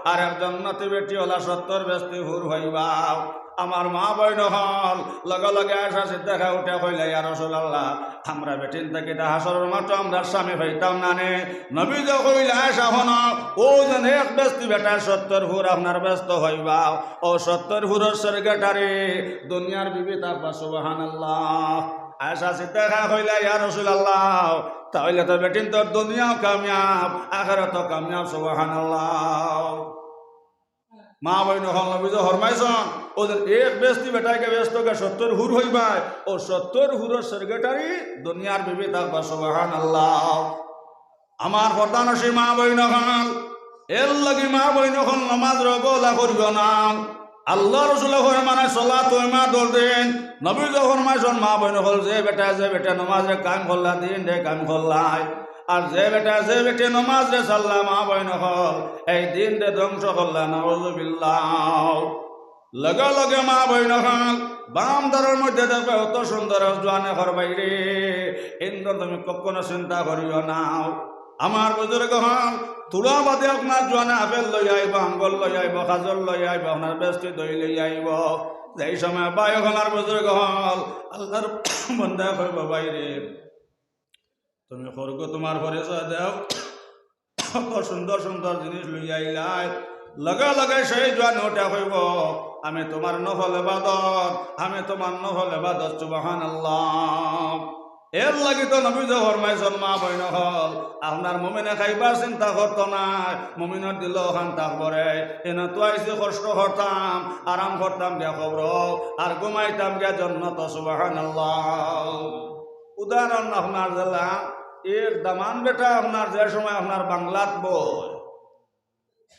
আর এক জন্নতি বেটি অলা সত্তইর বেহেস্তি হুর পাইবা। আমার মা বইন অকল, লগে লগে আয়েশা সিদ্দিকা উঠে কইলা, ইয়া রাসুলাল্লাহ, আমরা বেটিন থাকি তা হাশরর মাঠো আমরার স্বামী পাইতাম না নে। নবীজি কইলা, আয়েশা হুনো, অউ যেন এক বেহেস্তি বেটায় সত্তইর হুর আপনার বেহেস্তো পাইবা, অউ সত্তইর হুরর সেক্রেটারি দুনিয়ার বিবি থাকবা। সুবহানাল্লাহ। আয়েশা সিদ্দিকা কইলা, ইয়া রাসুলাল্লাহ, তা অইলে তো বেটিন্তর দুনিয়াও কামিয়াব, আখিরাতও কামিয়াব। সুবহানাল্লাহ। মা বইন অকল, নবীজি ফরমাইছন, অউ যেন এক বেহেস্তি বেটায় গিয়া বেহেস্তো গিয়া সত্তইর হুর পাইবায়, অউ সত্তইর হুরর সেক্রেটারি দুনিয়ার বিবি থাকবা। সুবহানাল্লাহ। আমার পর্দানশীল মা বইন অকল, এরলাগি মা বইন অকল, নমাজরে অবহেলা করিও না। আল্লার রসুলে ফরমাইন, "সলাতু ইমাদুদ্দিন।" নবীয়ে ফরমাইছইন, মা-বইন অকল, যে বেটায় যে বেটিয়ে নমাজরে কায়েম করলা, দিনরে কায়েম করলায়, আর যে বেটায় যে বেটিয়ে নমাজরে ছাড়লা, মা-বইন অকল, এই দিনরে ধ্বংস করলা, নাউজুবিল্লাহ। লগে লগে মা-বইন অকল, বাম ধারর মধ্যে দেখবায় অত সুন্দর জোয়ান অকল বাইরে, ইন্দর তুমি কখনো চিন্তা করিও না। আমার বুজুর্গ অকল, থুড়া বাদে আপনার জোয়ানে আপেল লইয়া আইবো, আঙ্গুর লইয়া আইবো, খাজুর লইয়া আইবো, আপনার বেস্তি দই লইয়া আইবো। যেই সময় ভাই অকল আর বুজুর্গ অকল, আল্লার বন্দায় কইবো, "ভাইরে, তুমি খরগো তুমার পরিচয় দেও, অত সুন্দর সুন্দর জিনিস লইয়া আইলায়।" লগে লগে সেই জোয়ানে উঠে কইবো, "আমি তুমার নফল ইবাদত, আমি তুমার নফল ইবাদত।" সুবহানাল্লাহ। এর লাগি তো নবীয়ে ফরমাইছইন, মা-বইন অকল, আপনার মুমিনে খাইবার চিন্তা করতো নায়, মুমিনর দিলো অখান থাকবো রে, ইনো তো আইছি কষ্ট করতাম, আরাম করতাম গিয়া কবরো, আর ঘুমাইতাম গিয়া জন্নতো। সুবহানাল্লাহ। উদাহরণ আপনার দিলাম, এক দামান বেটা আপনার যে সময় আপনার বাংলাত বয়,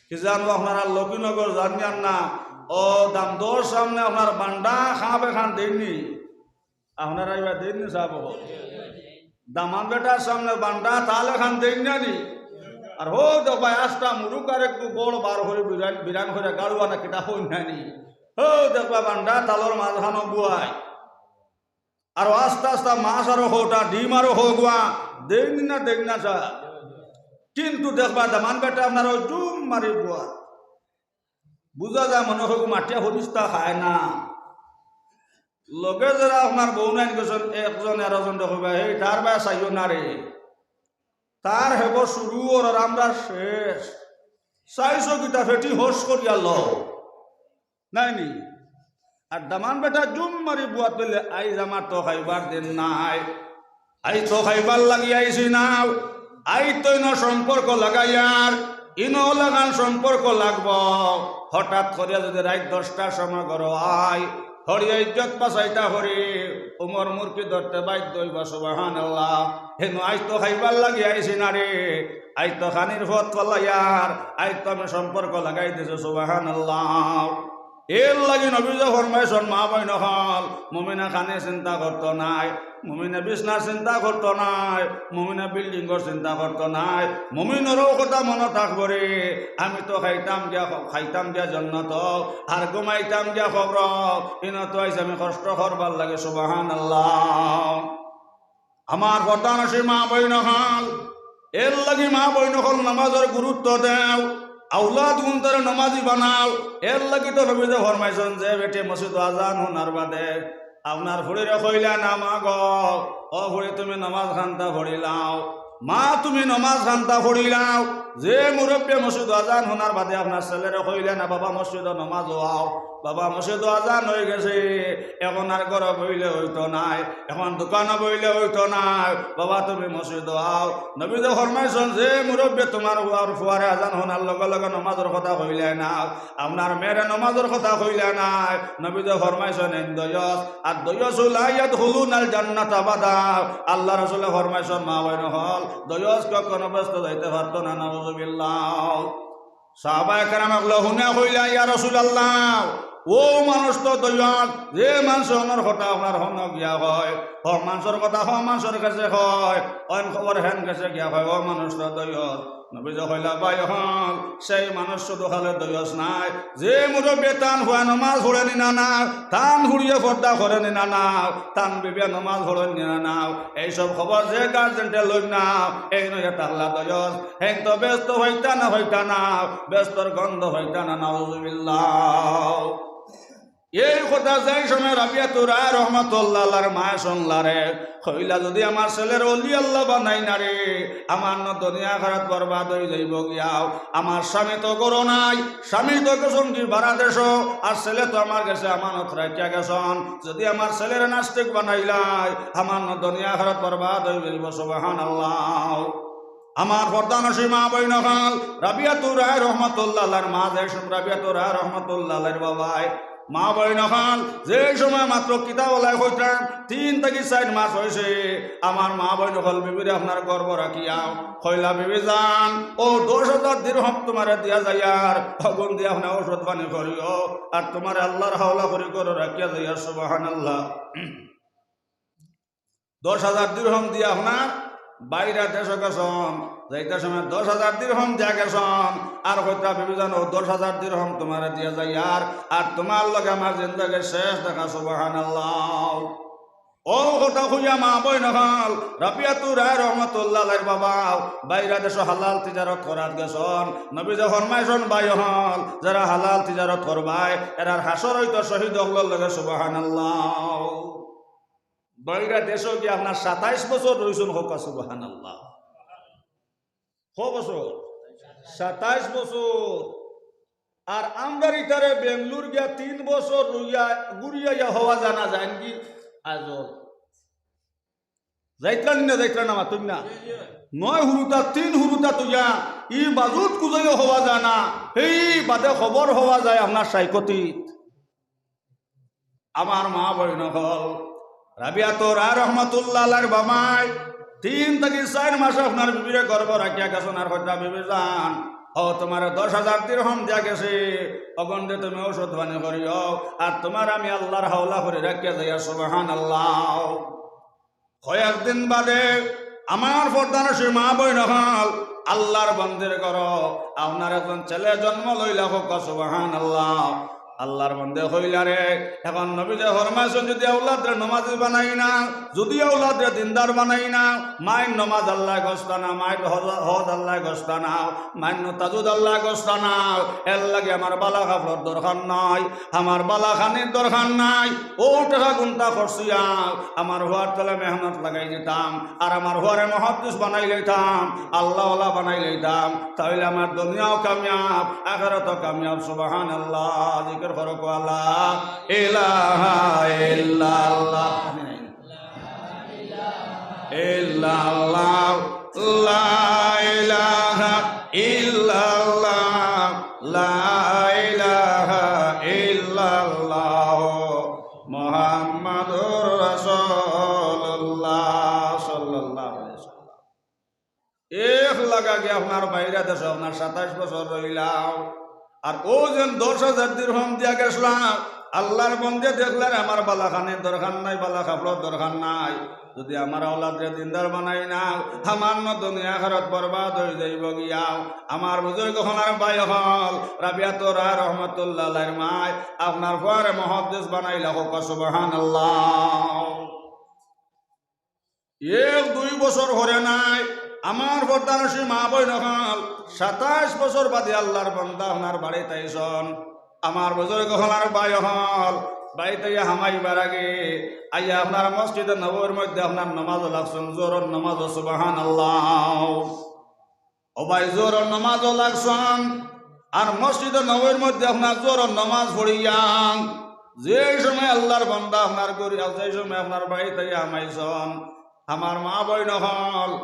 কি জানো আপনারা লক্ষ্মীনগর জানিয়ার না, ও দামদর সামনে আপনার বান্ডা খাপ এখান দেইননি, আপনারা ইবার দেইননি সাব অকল? দামান বেটার সামনে বান্ডা তাল এখান দেইন না নি? আর হো দেখবায় আস্তা মুরুগ আর একটু বড় বার করি বিরান, বিরান করি গাড়ুয়া না কিতা কইন না নি? হো দেখবায় বান্ডা তালর মাঝখানো বুয়ায়। আর আস্তা আস্তা মাছ আরো কয়টা, ডিম আরো কয়গুয়া, দেইন না, দেইন না চা। কিন্তু দেখবায় দামান বেটা আপনার ওই জুম মারি বুয়া। বুঝা যায় মনে অয় মাটিয়া ফিরিস্তা খায় না। লগে যারা আপনার বউ নাইন গেছইন, একজন আরোজনরে কইবা, "এই তার বায় চাইও না রে, তার হেবো শুরু অর আর আমরার শেষ, চাইছো কিতা, পেটি হস করিয়া লও।" নায় নি? আর দামান বেটা জুম মারি বুয়াত বলে, "আইজ আমার তো খাইবার দিন নায়, আইজ তো খাইবার লাগি আইছি না, আইজ তো ইনো সম্পর্ক লাগাইয়ার, ইনো লাগান সম্পর্ক লাগবো।" হঠাৎ করিয়া যদি রাইত দশটার সময় ঘরো আয়, হরিয়া ইজ্জত বাঁচাইতা হরি, উমর মুরকি ধরতে বাধ্য অইবা। সুবহানাল্লাহ। হেনু আইজ তো খাইবার লাগি আইছি না রে, আইজ তো খানির পথ ফালাইয়ার, আইজ তো আমি সম্পর্ক লাগাই দিছি। সুবহানাল্লাহ। এর লাগি নবীয়ে ফরমাইছইন, মা-বইন অকল, মুমিনে খানির চিন্তা করতো নায়, মুমিনে বিছনার চিন্তা করতো নায়, মুমিনে বিল্ডিংর চিন্তা করতো নায়, মুমিনরও কথা মনো থাকবো রে, আমি তো খাইতাম গিয়া, খাইতাম গিয়া জন্নতো, আর ঘুমাইতাম গিয়া কবরো, ইনো তো আইছি আমি কষ্ট করবার লাগি। সুবহানাল্লাহ। আমার পর্দানশীন মা-বইন অকল, এর লাগি মা-বইন অকল নমাজর গুরুত্ব দেও, আওলাদ গুনতারে নমাজি বানাও। এর লাগি তো নবীয়ে ফরমাইছইন যে বেটিয়ে মসজিদো আজান হুনার বাদে আপনার ফুড়িরে কইলা না, "মা গো, ও ফুড়ি তুমি নমাজ খান্তা পড়িলাও, মা তুমি নমাজ খান্তা পড়িলাও।" যে মুরব্বিয়ে মসজিদো আজান হুনার বাদে আপনার ছেলেরে কইলা না, "বাবা মসজিদো নমাজো আও, বাবা মসজিদো আজান অইগেছে, এখন আর ঘরো বইলে অইতো নায়, এখন দোকানো বইলে অইতো নায়, বাবা তুমি মসজিদো আও।" নবীয়ে ফরমাইছইন যে মুরব্বিয়ে তুমার ফুয়ার, ফুয়ারে আজান হুনার লগে লগে নমাজর কথা কইলা না, আপনার মেয়েরে নমাজর কথা কইলা নায়, নবীয়ে ফরমাইছইন এইন দয়স। আর দয়স লা ইয়াদখুলুনাল জান্নাতা আবাদা। আল্লার রসুলে ফরমাইছইন, মা-বইন অকল, দয়স কখনো বেহেস্তো যাইতে পারতো না, নাউজুবিল্লাহ। সাহাবায়ে কেরাম অকলে হুনিয়া কইলা, "ইয়া রাসূলুল্লাহ, অউ মানুষ তো দয়স, যে মানষে অনর কথা আপনার হনো গিয়া কয়, হউ মানষর কথা হউ মানষর গেছে কয়, অইন খবর হেন গেছে গিয়া কয়, অউ মানুষ তো দয়স।" নবীয়ে কইলা, "ভাই অকল, সেই মানুষ শুধু খালি দয়স নায়, যে মুরব্বিয়ে তান ফুয়া নমাজ পড়েনি না না, তান ফুড়িয়ে পর্দা করেনি না না, তান বিবিয়ে নমাজ পড়েনি না না, এইসব খবর যে গার্জেনটে লইন না, এইন অইয়া থাকলা দয়স, হেইন তো বেহেস্তো পাইতা না, পাইতা না, বেহেস্তর গন্ধ পাইতা না, নাউজুবিল্লাহ।" এই কথা যেই সময় রাবিয়াতুর রায় রহমাতুল্লাহ আলাইহার মায়ে শুনলা রে, কইলা, "যদি আমার ছেলেরে অলি আল্লাহ বানাই না রে, আমার নু দুনিয়া আখিরাত বরবাদ অই যাইবো গিয়াও। আমার স্বামী তো ঘরো নাই, স্বামী তো গেছইন গি বারা দেশো, আর ছেলে তো আমার গেছে আমানত রাখিয়া গেছইন। যদি আমার ছেলেরে নাস্তিক বানাইলাই, আমার নু দুনিয়া আখিরাত বরবাদ অই যাইবো।" সুবহানাল্লাহ। আমার পর্দানশীন মা-বইন অকল, রাবিয়াতুর রায় রহমাতুল্লাহ আলাইহার মা যে সম-, রাবিয়াতুর রায় রহমাতুল্লাহ আলাইহার বাবায় মা বইন অকল, যে সময় মাত্র কিতাব ওলাই কইতাম, তিন থাকি চাইর মাস অইছে, আমার মা বইন অকল, বিবিরে আপনার গর্ভ রাখিয়া কইলা, "বিবি জান, অউ দশ হাজার দিরহম তুমারে দিয়া যাইয়ার, অগুন দিয়া আপনে ঔষধ পানি করিও, আর তুমারে আল্লার হাওলা করি ঘরো রাখিয়া যাইয়ার।" সুবহানাল্লাহ। দশ হাজার দিরহম দিয়া আপনার বাইরা দেশো গেছইন, যাইতে সময় দশ হাজার দিরহম দিয়া গেছইন, আর কইতরা, "বিবি জান, অউ দশ হাজার দিরহম তুমারে দিয়া যাইয়ার, আর তুমার লগে আমার জিন্দেগির শেষ দেখা।" সুবহানাল্লাহ। অউ কথা কইয়া মা বইন অকল, রাবিয়াতুর রায় রহমতুল্লাহ আলাইহির বাবা বাইরা দেশো হালাল তিজারত করাত গেছইন। নবীজিয়ে ফরমাইছইন, "ভাই অকল, যেরা হালাল তিজারত করবায়, এরার হাশর অইতো শহীদ অকলর লগে।" সুবহানাল্লাহ। বাইরা দেশো গিয়া আপনার সাতাইশ বছর রইছইন, কউক্কা সুবহানাল্লাহ। ক বছর? সাতাইশ বছর। আর আমরার ইতারে বেঙ্গলোর গিয়া তিন বছর রইয়া ঘুরিয়া আইয়া হওয়া জানা যায় নাকি? আজল। যাইতরা নি না, যাইতরা না, মাতুম না। নয় হুরুতা, তিন হুরুতা তুইয়া, ই বাজুত কুজাইও হওয়া যায় না, এই বাদে খবর হওয়া যায় আপনার সাইকতিত। আমার মা বইন অকল, রাবিয়াতুর রায় রহমতুল্লাহ আলাইহির বাবায় তিন থাকি চাইর মাস আপনার বিবিরে গর্ভ রাখিয়া গেছইন, আর কইতরা, "বিবি জান, অউ তুমারে দশ হাজার দিরহম দিয়া গেছি, অগুন দিয়া তুমি ঔষধ পানি করিও, আর তুমারে আমি আল্লার হাওলা করি রাখিয়া যাইয়ার।" সুবহানাল্লাহ। কয়েকদিন বাদে আমার পর্দানশীন মা বইন অকল, আল্লার বন্দির ঘরো আপনার একজন ছেলে জন্ম লইলা, কউক্কা সুবহানাল্লাহ। আল্লার বন্দে কইলা, "রে, অখন নবীজিয়ে ফরমাইছইন, যুদি আওলাদরে নমাজি বানাই না, যুদি আওলাদরে দিনদার বানাই না, মাইর নমাজ আল্লায় গস্তা না, মাইর হজ, হজ আল্লায় গস্তা না, মাইর তাজুদ আল্লায় গস্তা না, এরলাগি আমার বালা কাপড়র দরকার নাই, আমার বালা খানির দরকার নাই।" অউ টেকা গুনতা খরচিয়া আমার ফুয়ার তলে মেহনত লাগাই দিতাম, আর আমার ফুয়ারে মুহাদ্দিস বানাই লইতাম, আল্লাওয়ালা বানাই লইতাম, তাইলে আমার দুনিয়াও কামিয়াব, আখিরাতও কামিয়াব। সুবহানাল্লাহ, জিকির করো, কও লা ইলাহা ইল্লাল্লাহ। ইল্লাল্লাহ, লা ইলাহা ইল্লাল্লাহ, লা ইলাহা ইল্লাল্লাহ, মুহাম্মাদুর রাসূলুল্লাহ সাল্লাল্লাহু আলাইহি ওয়াসাল্লাম। এক লাগা গিয়া আপনার বাইরা দেশো আপনার সাতাইশ বছর রইলাম, আর অউ যেন দশ হাজার দিরহম দিয়া গেছলাম, আল্লার বন্দে দেখলা রে, আমার বালা খানির দরকার নাই, বালা কাপড়র দরকার নাই, যুদি আমার আওলাদরে দিনদার বানাই না, আমার নু দুনিয়া আখিরাত বরবাদ অই যাইবো গিয়া। আমার বুজুর্গ অকল আর ভাই অকল, রাবিয়াতুর রায় রহমতুল্লাহ আলাইহির মায় আপনার ফুয়ারে মুহাদ্দিস বানাইলা, কউক্কা সুবহানাল্লাহ। এক দুই বছর পরে নায়, আমার পর্দানশীন মা বইন অকল, সাতাইশ বছর বাদে আল্লার বন্দা আপনার বাড়িত আইছইন। আমার বুজুর্গ অকল আর ভাই অকল, বাড়িত আইয়া হামাইবার আগে আইয়া আপনার মসজিদে নববীর মধ্যে আপনার নমাজো লাগছইন, জোহরর নমাজো, সুবহানাল্লাহ। ও ভাই, জোহরর নমাজো লাগছইন, আর মসজিদে নববীর মধ্যে আপনার জোহরর নমাজ পড়িয়া, যে সময় আল্লার বন্দা আপনার ঘরো, যে সময় আপনার বাড়িত আইয়া হামাইছইন, আমার মা বইন অকল,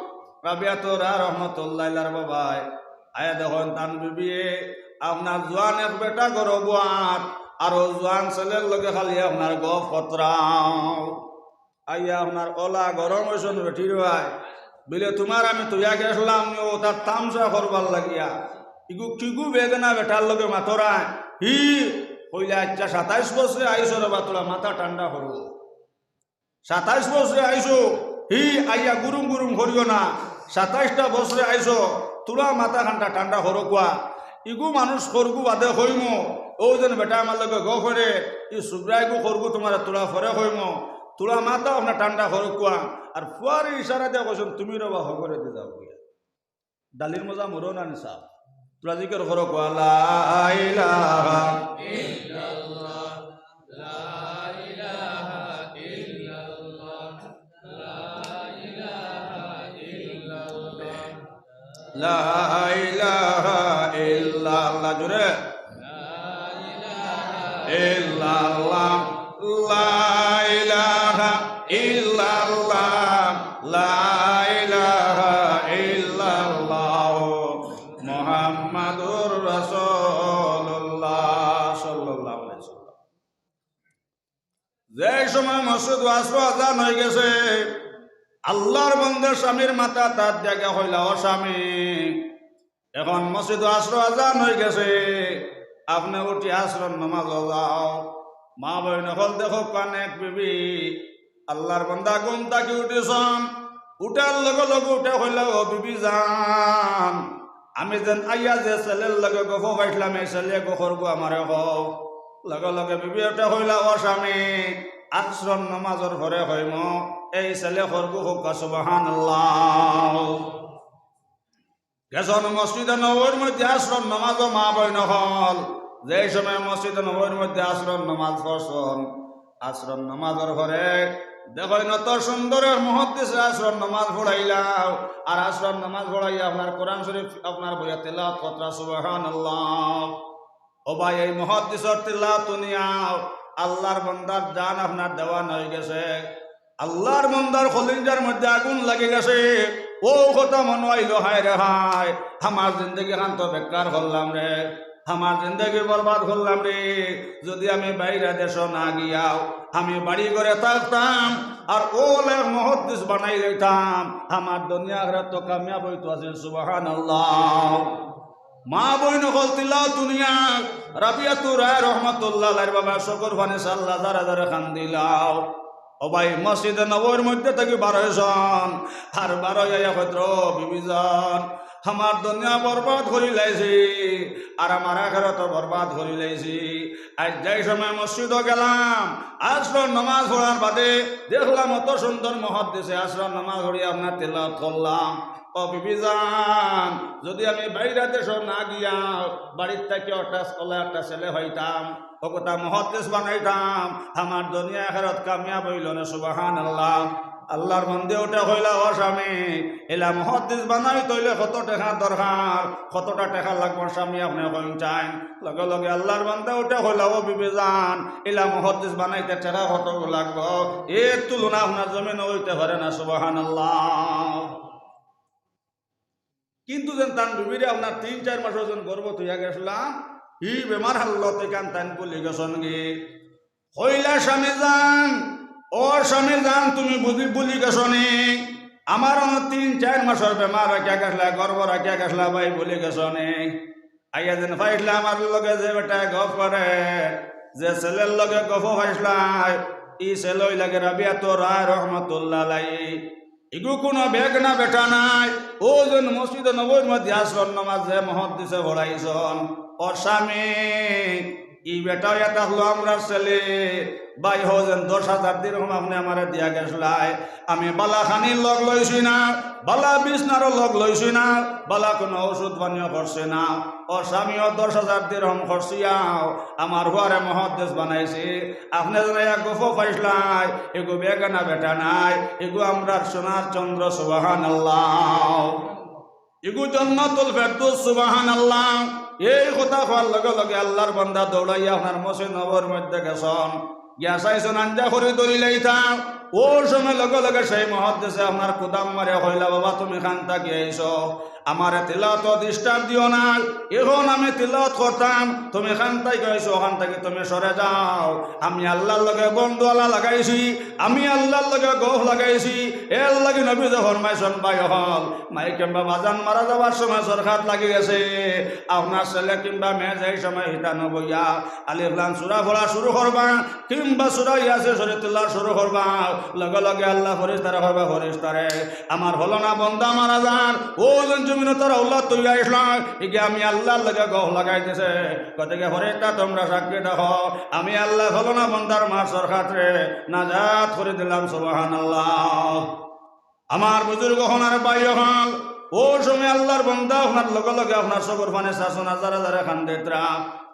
রাবিয়াতুর রায় রহমতুল্লাহ আলাইহার বাবায়, আইয়া দেখইন তান বিবিয়ে আপনার জোয়ান এক বেটা ঘরো বওয়াত, আর অউ জোয়ান ছেলের লগে খালি আপনার গফ করতরা। আইয়া আপনার অলা গরম অইছইন বেটির বায়। বিলে, "তুমার আমি থইয়া গেছলাম নি, অউ তার তামশা করবার লাগিয়া। ইগু কিগু বেগানা বেটার লগে মাতরায়?" হি কইলে, "আইচ্ছা, সাতাইশ বছরে আইছো রে বা, থুড়া মাথা ঠান্ডা করো। সাতাইশ বছরে আইছো, হি আইয়া গুরুম গুরুম করিও না। সাতাইশটা বছরে আইছো, থুড়া মাথা খানটা ঠান্ডা করো কুয়া।" ইগু মানুষ করগু বাদে কইমু, অউ যেন বেটায় আমার লগে গফ করে, ই সুবরাইগু করগু তুমারে থুড়া পরে কইমু, থুড়া মাথা আপনার ঠান্ডা করো কুয়া। আর ফুয়ারে ইশারা দিয়া কইছইন, "তুমি রে বা হগরে দি যাও গিয়া।" ডালির মজা মরো না নিসা। থুড়া জিকির করো কুয়া, লা ইলাহা ইল্লাল্লাহ, লা ইলাহা ইল্লাল্লাহ, লা ইলাহা ইল্লাল্লাহ। লা ইলাহা ইল্লাল্লাহ, জোরে। ইল্লাল্লাহ, লা ইলাহা ইল্লাল্লাহ, লা ইলাহা ইল্লাল্লাহ, মুহাম্মাদুর রাসূলুল্লাহ সাল্লাল্লাহু আলাইহি ওয়াসাল্লাম। সময় মসজিদো আসর আজান অইগেছে। আল্লার বন্দার স্বামীর মাথাত আত দিয়া কইলা, "ও স্বামী, এখন মসজিদো আসর আজান অইগেছে, আপনে উঠি আসরর নমাজো যাও।" মা-বইন অকল দেখউক্কা, নেক বিবি, আল্লার বন্দা ঘুম থাকি উঠিছইন, উঠার লগে লগে উঠে কইলা, "ও বিবি জান, আমি যেন আইয়া যে ছেলের লগে গফ পাইছলাম, এই ছেলে গফর গু আমারে কও।" লগে লগে বিবি উঠে কইলা, "ও স্বামী, আসরর নমাজর পরে কইমু, এই ছেলে খরগু কউক্কা।" সুবহানাল্লাহ। গেছইন মসজিদে নববীর মধ্যে আসরর নমাজো, মা-বইন অকল। যেই সময় মসজিদে নববীর মধ্যে আসরর নমাজ পড়ছইন, আসরর নমাজর পরে দেখইন অত সুন্দর এক মুহাদ্দিসে আসরর নমাজ পড়াইলাও, আর আসরর নমাজ পড়াইয়া আপনার কোরআন শরীফ আপনার বইয়া তেলাওয়াত কররা। সুবহানাল্লাহ। ও ভাই, এই মুহাদ্দিসর তিলাওয়াত হুনিয়া আল্লার বন্দার জান আপনার দেওয়ানা অইগেছে। আল্লার বন্দার কলিজার মধ্যে আগুন লাগি গেছে। অউ কথা মনো আইলো, "হায় রে হায়, আমার জিন্দেগি খান তো বেকার করলাম রে, আমার জিন্দেগি বরবাদ করলাম রে। যুদি আমি বাইরা দেশো না গিয়াও আমি বাড়ি ঘরে থাকতাম, আর অউ লেখ মুহাদ্দিস বানাই লইতাম, আমার দুনিয়া আখিরাত তো কামিয়াব অইতো আছিল।" সুবহানাল্লাহ। মা-বইন অকল তিলাওয়াত হুনিয়া রাবিয়াতুর রায় রহমতুল্লাহ আলাইহির বাবা চকুর পানি ছাড়লা, জারে জারে কান্দিলাও। ও ভাই, মসজিদে নববীর মধ্যে থাকি বার অইছইন, আর বার অইয়া কইরা, "ও বিবি জান, আমার দুনিয়া বরবাদ করিলাইছি, আর আমার আখিরাতও বরবাদ করিলাইছি। আইজ যেই সময় মসজিদো গেলাম, আসরর নমাজ পড়ার বাদে দেখলাম অত সুন্দর মুহাদ্দিসে আসরর নমাজ পড়িয়া আপনার তিলাওয়াত করলাম। ও বিবি জান, যুদি আমি বাইরা দেশো না গিয়া বাড়ির থাকি একটা, অলা একটা ছেলে পাইতাম, অউ কথা মুহাদ্দিস বানাইতাম, আমার দুনিয়া আখিরাত কামিয়াব অইলো নে।" সুবহানাল্লাহ। আল্লার বন্দা উঠে কইলা, "ও স্বামী, ইলা মুহাদ্দিস বানাইতে অইলে কত টেকা দরকার, কতটা টেকা লাগবো স্বামী, আপনে কইন চাইন।" লগে লগে আল্লার বন্দা উঠে কইলা, "ও বিবি জান, ইলা মুহাদ্দিস বানাইতে টেকা কত লাগবো? এর তুলনা আপনার জমিনো অইতে পারে না।" সুবহানাল্লাহ। কিন্তু যেন তান বিবিরে আপনার তিন চাইর মাসর যেন গর্ভো থইয়া গেছলা, ই বেমার হালত ইখান তাইন ভুলি গেছইন গি। কইলা, "স্বামী জান, ও স্বামী জান, তুমি বুঝি ভুলি গেছো নি? আমার অনো তিন চাইর মাসর বেমার রাখিয়া গেছলা, গর্ভো রাখিয়া গেছলা, ভাই ভুলি গেছো নি?" আইয়া যেন পাইছলা আমার লগে যে বেটায় গফ করে, যে ছেলের লগে গফ পাইছলা, ই ছেলে অইলা গি রাবিয়াতুর রায় রহমতুল্লাহ আলাইহি। ইগু কুনু বেগানা বেটা নায়। অউ যেন মসজিদে নববীর মধ্যে আসরর নমাজ যে মুহাদ্দিসে পড়াইছইন, ও স্বামী, ই বেটা অইয়া থাকলো আমরার ছেলে। ভাই, অউ যেন দশ হাজার দিরহম আপনে আমারে দিয়া গেছলায়। আমি বালা খানির লগ লইছি না, বালা বিছনারও লগ লইছি না, বালা কুনু ঔষধ পানিও করছি না। ও স্বামী, অউ দশ হাজার দিরহম খরচিয়াও আমার পুয়ারে মুহাদ্দিস বানাইছি। আপনে যেন এক গফ পাইছলায়, ইগু বেগানা বেটা নায়, ইগু আমরার সোনার চন্দ্র। সুবহানাল্লাহ। ইগু জান্নাতুল ফেরদৌস। সুবহানাল্লাহ। এই কথা কওয়ার লগে লগে আল্লার বন্দা দৌড়াইয়া আপনার মসজিদে নববীর মধ্যে গেছইন, গিয়া চাইছইন আঞ্জা করি ধরিলাইতা। অউ সময় লগে লগে সেই মুহাদ্দিসে আপনার কুদাম মারিয়া কইলা, "বাবা, তুমি খান থাকি আইছো, আমারে তিলাওয়াতো disturb দিও না, এখন আমি তিলাওয়াত করতাম, তুমি খান থাকি আইছো, অখান থাকি তুমি সরে যাও। আমি আল্লার লগে বন্দুয়ালা লাগাইছি, আমি আল্লার লগে গফ লাগাইছি।" এর লাগি নবীয়ে ফরমাইছইন, ভাই অকল, মাই কিংবা বাজান মারা যাওয়ার সময় সরকাত লাগি গেছে, আপনার ছেলে কিংবা মেয়ে যেই সময় হিতানো বইয়া আলিফ লাম সূরা পড়া শুরু করবা, কিংবা সূরা ইয়াসিন শরীফ তিলাওয়াত শুরু করবা, লগে লগে আল্লার ফিরিস্তারে কইবা, "ফিরিস্তারে, আমার ফলনা বন্দা মারা যার, অউ যেন জমিনো তারা উল্লাত তৈয়া ইসলাম, ইগে আমি আল্লার লগে গফ লাগাই দিছে।" কইতে গিয়া, "ফিরিস্তা, তোমরা সাক্ষী দেখো, আমি আল্লায় ফলনা বন্দার মার সরকাতরে নাজাত করি দিলাম।" সুবহানাল্লাহ। আমার বুজুর্গ অকল আর ভাই অকল, অউ সময় আল্লার বন্দা আপনার লগে লগে আপনার চকুর পানি ছাড়ছইন, জারে জারে কান্দিত্রা,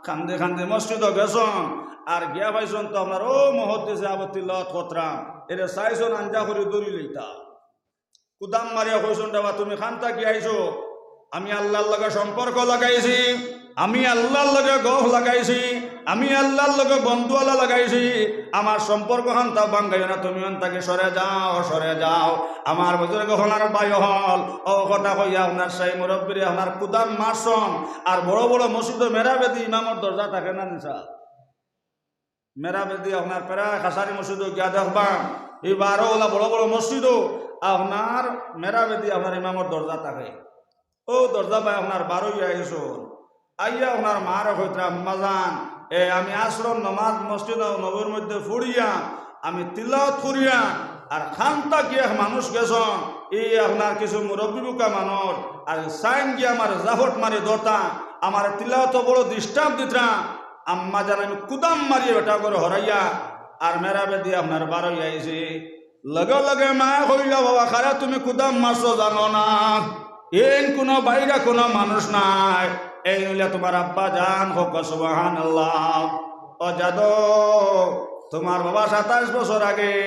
কান্দি কান্দি মসজিদো গেছইন, আর গিয়া পাইছইন তো আপনার অউ মুহাদ্দিসে আবার তিলাওয়াত করত্রা, এরে চাইছইন আঞ্জা করি ধরিলাইতা। কুদাম মারিয়া কইছইন, "বাবা, তুমি খান থাকি আইছো, আমি আল্লার লগে সম্পর্ক লাগাইছি, আমি আল্লার লগে গফ লাগাইছি, আমি আল্লার লগে বন্দুয়ালা লাগাইছি, আমার সম্পর্ক খানতা ভাঙ্গাইও না, তুমি অন থাকি সরে যাও, সরে যাও।" আমার বুজুর্গ অকল আর ভাই অকল, অউ কথা কইয়া আপনার সেই মুরব্বিরে আপনার কুদাম মারছইন, আর বড় বড় মসজিদো মেরাবেদি ইমামর দরজা থাকে না নি সাব? মেরাবেদি আপনার প্রায় কাছারি মসজিদো গিয়া দেখবা, ই বারো ওলা বড় বড় মসজিদো আপনার মেরাবেদি আপনার ইমামর দরজা থাকে। ও দরজা বায় আপনার বারইয়া আইছইন, আইয়া আপনার মারে কইতরা, "আম্মাজান, এ আমি আসরর নমাজ মসজিদে নববীর মধ্যে পড়িয়া, আমি তিলাওয়াত করিয়া, আর খান্তা কি এক মানুষ গেছইন, ই আপনার কিছু মুরব্বি বুকা মানুষ, আর সাইন গিয়া আমার জাফট মারি ধরতা, আমার তিলাওয়াতো বড় disturb দিতরা, আম্মাজান আমি কুদাম মারিয়া বেটা ঘরো হরাইয়া, আর মেরাবেদি আপনার বারইয়া আইছি।" লগে লগে মায় কইলা, "বাবা, খারা তুমি কুদাম মারছো জানো না? এইন কুনু বাইরা কুনু মানুষ নায়, এইন অইলা তুমার আব্বাজান।" কউক্কা সুবহানাল্লাহ। ও যাদু, তুমার বাবা সাতাইশ বছর আগে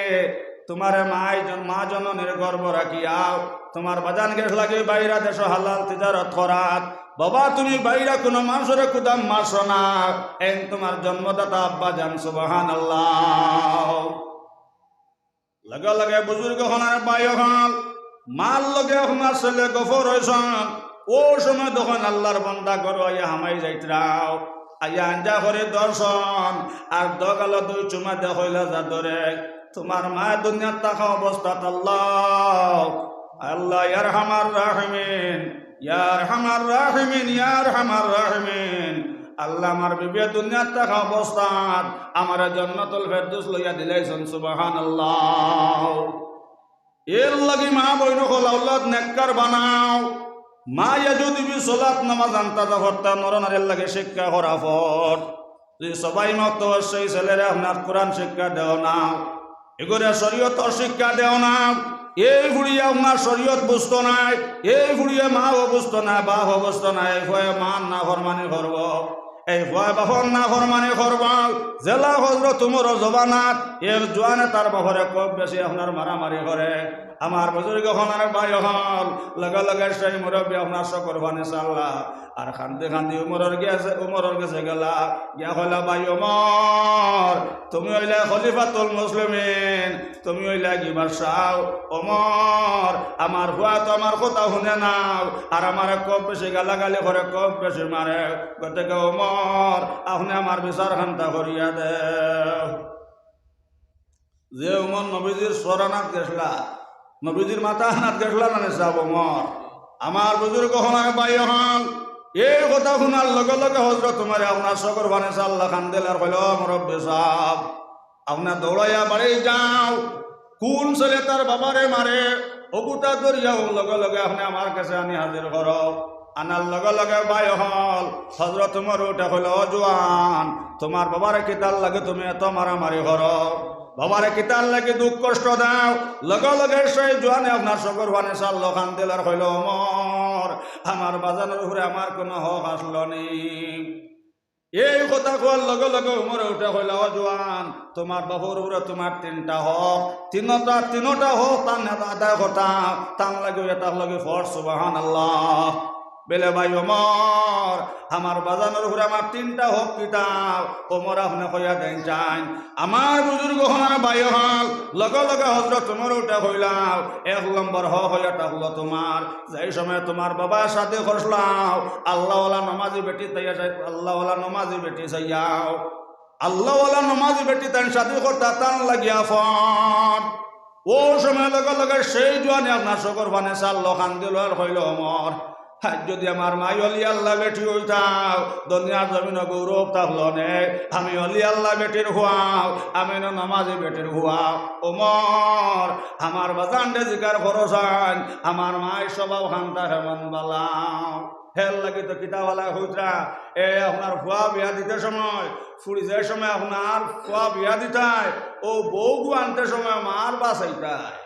তুমারে মায় জন-, মা জননীর গর্ভ রাখিয়াও তুমার বাজান গেছলা গি বাইরা দেশো হালাল তিজারত করাত। বাবা, তুমি বাইরা কুনু মানষরে কুদাম মারছো না, এইন তুমার জন্মদাতা আব্বাজান। সুবহানাল্লাহ। লগে লগে বুজুর্গ অকল আর ভাই অকল, মার লগে আপনার ছেলে গফুর অইছইন। অউ সময় দেখইন আল্লার বন্দা ঘরো আইয়া হামাই যাইতরা, আইয়া আঞ্জা করি ধরছইন, আর দুই গালো দুই চুমা দিয়া কইলা, "যাদুরে, তুমার মায় দুনিয়াত থাকা অবস্থাত আল্লাহ, আল্লাহ, ইয়া আরহামার রাহিমিন, ইয়া আরহামার রাহিমিন, ইয়া আরহামার রাহিমিন, আল্লাহ, আমার বিবিয়ে দুনিয়াত থাকা অবস্থাত আমারে জান্নাতুল ফেরদৌস লইয়া দিলাইছইন।" সুবহানাল্লাহ। এরলাগি মা বইন অকল আওলাদ নেককার বানাও। মায়ে যুদি বি সলাত নমাজ আন্তাজা করতা, নর নারীর লাগি শিক্ষা করা ফরজ। যুদি সবাই মতো সেই ছেলেরে আপনার কোরআন শিক্ষা দেও না, ইগুরে শরীয়তর শিক্ষা দেও না, এই ফুড়িয়ে আপনার শরীয়ত বুঝতো নায়, এই ফুড়িয়ে মাও বুঝতো নায়, বাপও বুঝতো নায়, এই ফুয়ায় মার নাফরমানি করবো, এই ফুয়ায় বাপর নাফরমানি করবো। যেলা হজরত উমরর জমানাত এক জোয়ানে তার বাপরে খুব বেশি আপনার মারামারি করে। আমার বুজুর্গ অকল আর ভাই অকল, লগে লগে সেই মুরব্বি আপনার চকুর পানি ছাড়লা। আর কান্দি কান্দি উমরর গেছে, উমরর গেছে গেলা, গিয়া কইলা, "ভাই উমর, তুমি অইলা খলিফাতুল মুসলিমিন, তুমি অইলা গি বাদশাহ। উমর, আমার ফুয়া তো আমার কথা হুনে না, আর আমারে খুব বেশি গালাগালি করে, খুব বেশি মারে। গতিকে উমর, আপনে আমার বিচার খান্তা করিয়া দেও।" যে উমর নবীজির সরানাত গেছলা, নবীজির মাথা হানাত গেছলা না নি সাব উমর? আমার বুজুর্গ অকল আর ভাই অকল, এই কথা হুনার লগে লগে হজরত উমরে আপনার চকুর পানি ছাড়লা, কান্দিলা আর কইলা, "ও মুরব্বি সাব, আপনে দৌড়াইয়া বাড়ি যাও, কুন ছেলে তার বাবারে মারে, অগুতা ধরিয়া অউ লগে লগে আপনে আমার গেছে আনি হাজির করো।" আনার লগে লগে ভাই অকল, হজরত উমর উঠে কইলা, "ও জোয়ান, তুমার বাবারে কিতার লাগি তুমি এত মারামারি করো? বাবারে কিতার লাগি দুখ কষ্ট দাও?" লগে লগে সেই জোয়ানে আপনার চকুর পানি ছাড়লা, কান্দিলা আর কইলা, "উমর, আমার বাজানর উপরে আমার কুনু হক আছলো নি?" এই কথা কওয়ার লগে লগে উমরে উঠে কইলা, "ও জোয়ান, তুমার বাপর উপরে তুমার তিনটা হক, তিনটা, তিনটা হক তান আদায় করতা, তান লাগি ইটা অইলো গি ফরজ।" সুবহানাল্লাহ। বেলে ভাই উমর, আমার বাজানর উপরে আমার তিনটা হক কিতা? উমর, আপনে কইয়া দেইন চাইন। আমার বুজুর্গ অকল আর ভাই অকল, লগে লগে হজরত উমরে উঠে কইলা, "এক নম্বর হক অইলো ইটা অইলো তুমার, যেই সময় তুমার বাবায় শাদি করছলা, আল্লাহওয়ালা নমাজি বেটি চাইয়া, আল্লাহওয়ালা নমাজি বেটি চাইয়া, আল্লাহওয়ালা নমাজি বেটি তাইন শাদি করতা, তান লাগিয়া ফরজ।" অউ সময় লগে লগে সেই জোয়ানে আপনার চকুর পানি ছাড়লা, কান্দিলা আর কইলা, "উমর, আইজ যুদি আমার মাই অলি আল্লাহ বেটি অইতা, দুনিয়ার জমিনো গৌরব থাকলো নে। আমি অলি আল্লাহ বেটির ফুয়া, আমি অইনু নমাজি বেটির ফুয়া। উমর, আমার বাজানরে জিকার করো চাইন, আমার মাইর স্বভাব খান্তা কেমন বালা।" হের লাগি তো কিতাবআলায় কইতরা, এ আপনার ফুয়া বিয়া দিতে সময়, ফুড়ি যে সময় আপনার ফুয়া বিয়া দিতায়, অউ বউগু আনতে সময় মার বাছাইতায়।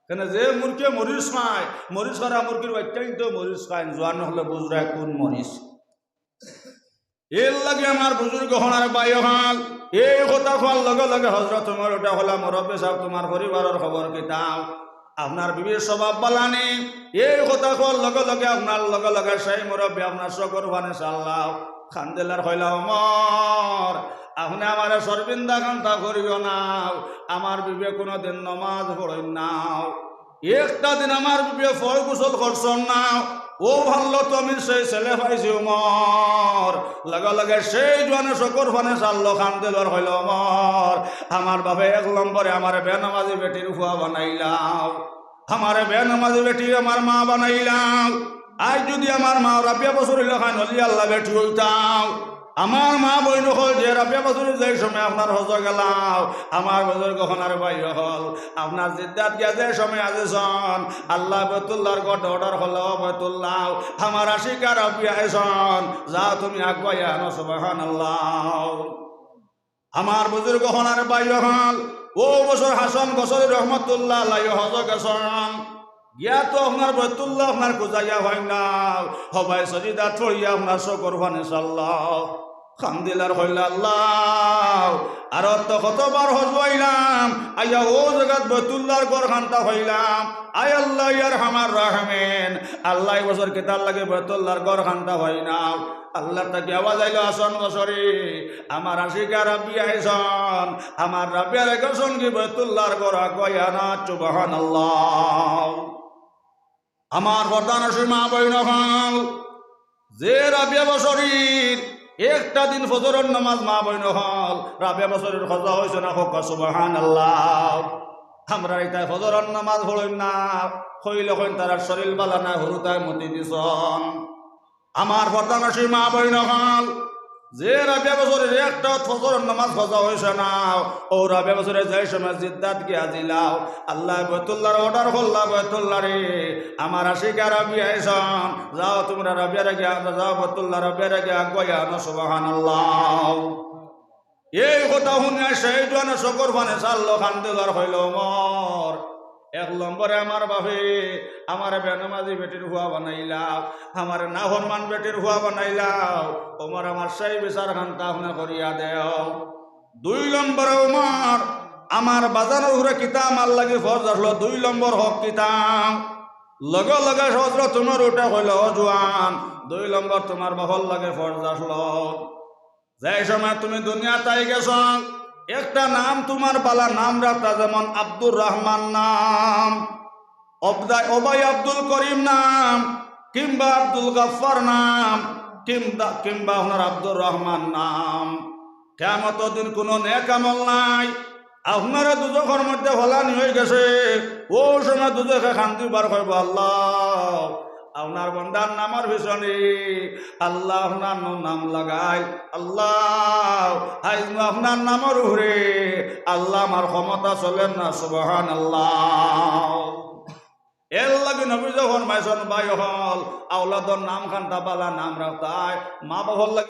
কেনে যে মুরগে মরিচ খায়, মরিচ খারা মুরগির বাইচ্চাইন্তে মরিচ খায়, জোয়ান অকলে বুজরা কুন মরিচ। এর লাগি আমার বুজুর্গ অকল আর ভাই অকল, এই কথা কওয়ার লগে লগে হজরত উমরে উঠে কইলা, "মুরব্বি সাব, তুমার পরিবারর খবর কিতা? আপনার বিবির স্বভাব বালা নি?" এই কথা কওয়ার লগে লগে আপনার লগে লগে সেই মুরব্বি আপনার চকুর পানি ছাড়লা, কান্দিলা আর কইলা, "উমর, আপনে আমারে শরমিন্দা খান্তা করিও না, আমার বিবিয়ে কুনুদিন নমাজ পড়ইন না।" একটা দিন আমার বিবিয়ে ফয় গোসল করছইন না, ও আল্লাহ, তুমি সেই ছেলে পাইছি ওমর। লগে লগে সেই জোয়ানে চকুর পানি ছাড়লো, কান্দিল আর কইল, ওমর, আমার বাপে এক নম্বরে আমারে বেনামাজি বেটির ফুয়া বানাইলাও, আমারে বেনামাজি বেটি আমার মা বানাইলাও। আইজ যদি আমার মা রাবিয়া বসরির লাখান অলি আল্লাহ বেটি অইতাও, আমার মা বইন অকল যে রাবিয়া বসরির যে সময় আপনার হজো গেলাও, আমার বুজুর্গ অকল আর ভাই অকল, আপনার জিদ্দাত গিয়া যে সময় আজিছন, আল্লায় বাইতুল্লাহর ঘরো অর্ডার করলা, ও বাইতুল্লাহ, আমার আশিকা রাবিয়া আইছন, যাও তুমি আগুয়াইয়া আনো, সুবহানাল্লাহ। আমার বুজুর্গ অকল আর ভাই অকল, ও বছর হাসান বসরি রহমতুল্লাহ আলাইহি হজো গেছন, গিয়া তো আপনার বাইতুল্লাহ আপনার খুঁজাইয়া পাইন না, হবায় সজিদাত পড়িয়া আপনার চকুর পানি ছাড়লা। কান্দিল আর কইলা, আল্লাহ, আরো তো কতবার হজো আইলাম, আইয়া ও জাগাত বাইতুল্লাহর ঘর খান্তা পাইলাম। আয় আল্লাহ, ইয়া আরহামার রাহিমিন, আল্লাহ, ই বছর কিতার লাগি বাইতুল্লাহর ঘর খান্তা পাই না। আল্লাহর থাকি আওয়াজ আইলো, হাসান বসরি, আমার আশিকা রাবিয়া আইছন, আমার রাবিয়ারে কইছন কি বাইতুল্লাহর ঘর আগুয়াইয়া আনো, সুবহানাল্লাহ। আমার পর্দানশীন মা বইন অকল, যে রাবিয়া বসরির একটা দিন ফজরর নামাজ মা বইন অকল, রাবিয়া বসরির কাজা অইছে না, কউক্কা সুবহানাল্লাহ। আমরার ইতায় ফজরর নামাজ পড়ইন না, কইলে কইন তারার শরীর বালা নায়, হুরুতায় মতি দিছন। আমার পর্দানশীন মা বইন অকল, যে রাবিয়া বসরির একটা ফজরর নামাজ কাজা অইছে না, ও রাবিয়া বসরির যে সময় জিদ্দাত গিয়া জিলাও, আল্লায় বাইতুল্লাহর অর্ডার করলা, বাইতুল্লাহরে, আমার আশিকা রাবিয়া আইছন, যাও তুমরা রাবিয়ারে গিয়া, যাও বাইতুল্লাহ রাবিয়ারে গিয়া আগুয়াইয়া আনো, সুবহানাল্লাহ। এই কথা হুনিয়া সেই জোয়ানে চকুর পানি ছাড়লো, কান্দিল আর কইল, ওমর, এক নম্বরে আমার বাপে আমারে বেনামাজি বেটির ফুয়া বানাইলা, আমারে নাফরমান বেটির ফুয়া বানাইলা। ওমর, আমার সেই বিচার খান্তা আপনে করিয়া দেও। দুই নম্বরে ওমর, আমার বাজানর উপরে কিতা আমার লাগি ফরজ আছলো, দুই নম্বর হক কিতা? লগে লগে হজরত ওমর উঠে কইল, ও জোয়ান, দুই নম্বর তুমার বাপর লাগি ফরজ আছলো। যে সময় তুমি দুনিয়াত আই গেছো, একটা নাম তুমার বালা নাম রাখতা, যেমন আব্দুর রহমান নাম, অবদায়-, ওবায় আব্দুল করিম নাম, কিংবা আব্দুল গাফফার নাম, কিংবা, কিংবা আপনার আব্দুর রহমান নাম। কিয়ামতর দিন কুনু নেক আমল নাই, আপনারে দুজখর মধ্যে ফালানি অই গেছে। অউ সময় দুজখে কান্দি বার কইবো, আল্লাহ, আপনার বন্দার নামর পিছনে আল্লাহ আপনার ন-, নাম লাগাইল। আল্লাহ, আইজ নু আপনার নামর উপরে আল্লাহ আমার ক্ষমতা চলের না, সুবহানাল্লাহ। এর লাগি নবীজি ফরমাইছন, ভাই অকল, আওলাদর নাম খান্তা বালা নাম রাখতায়, মা বাপর লাগি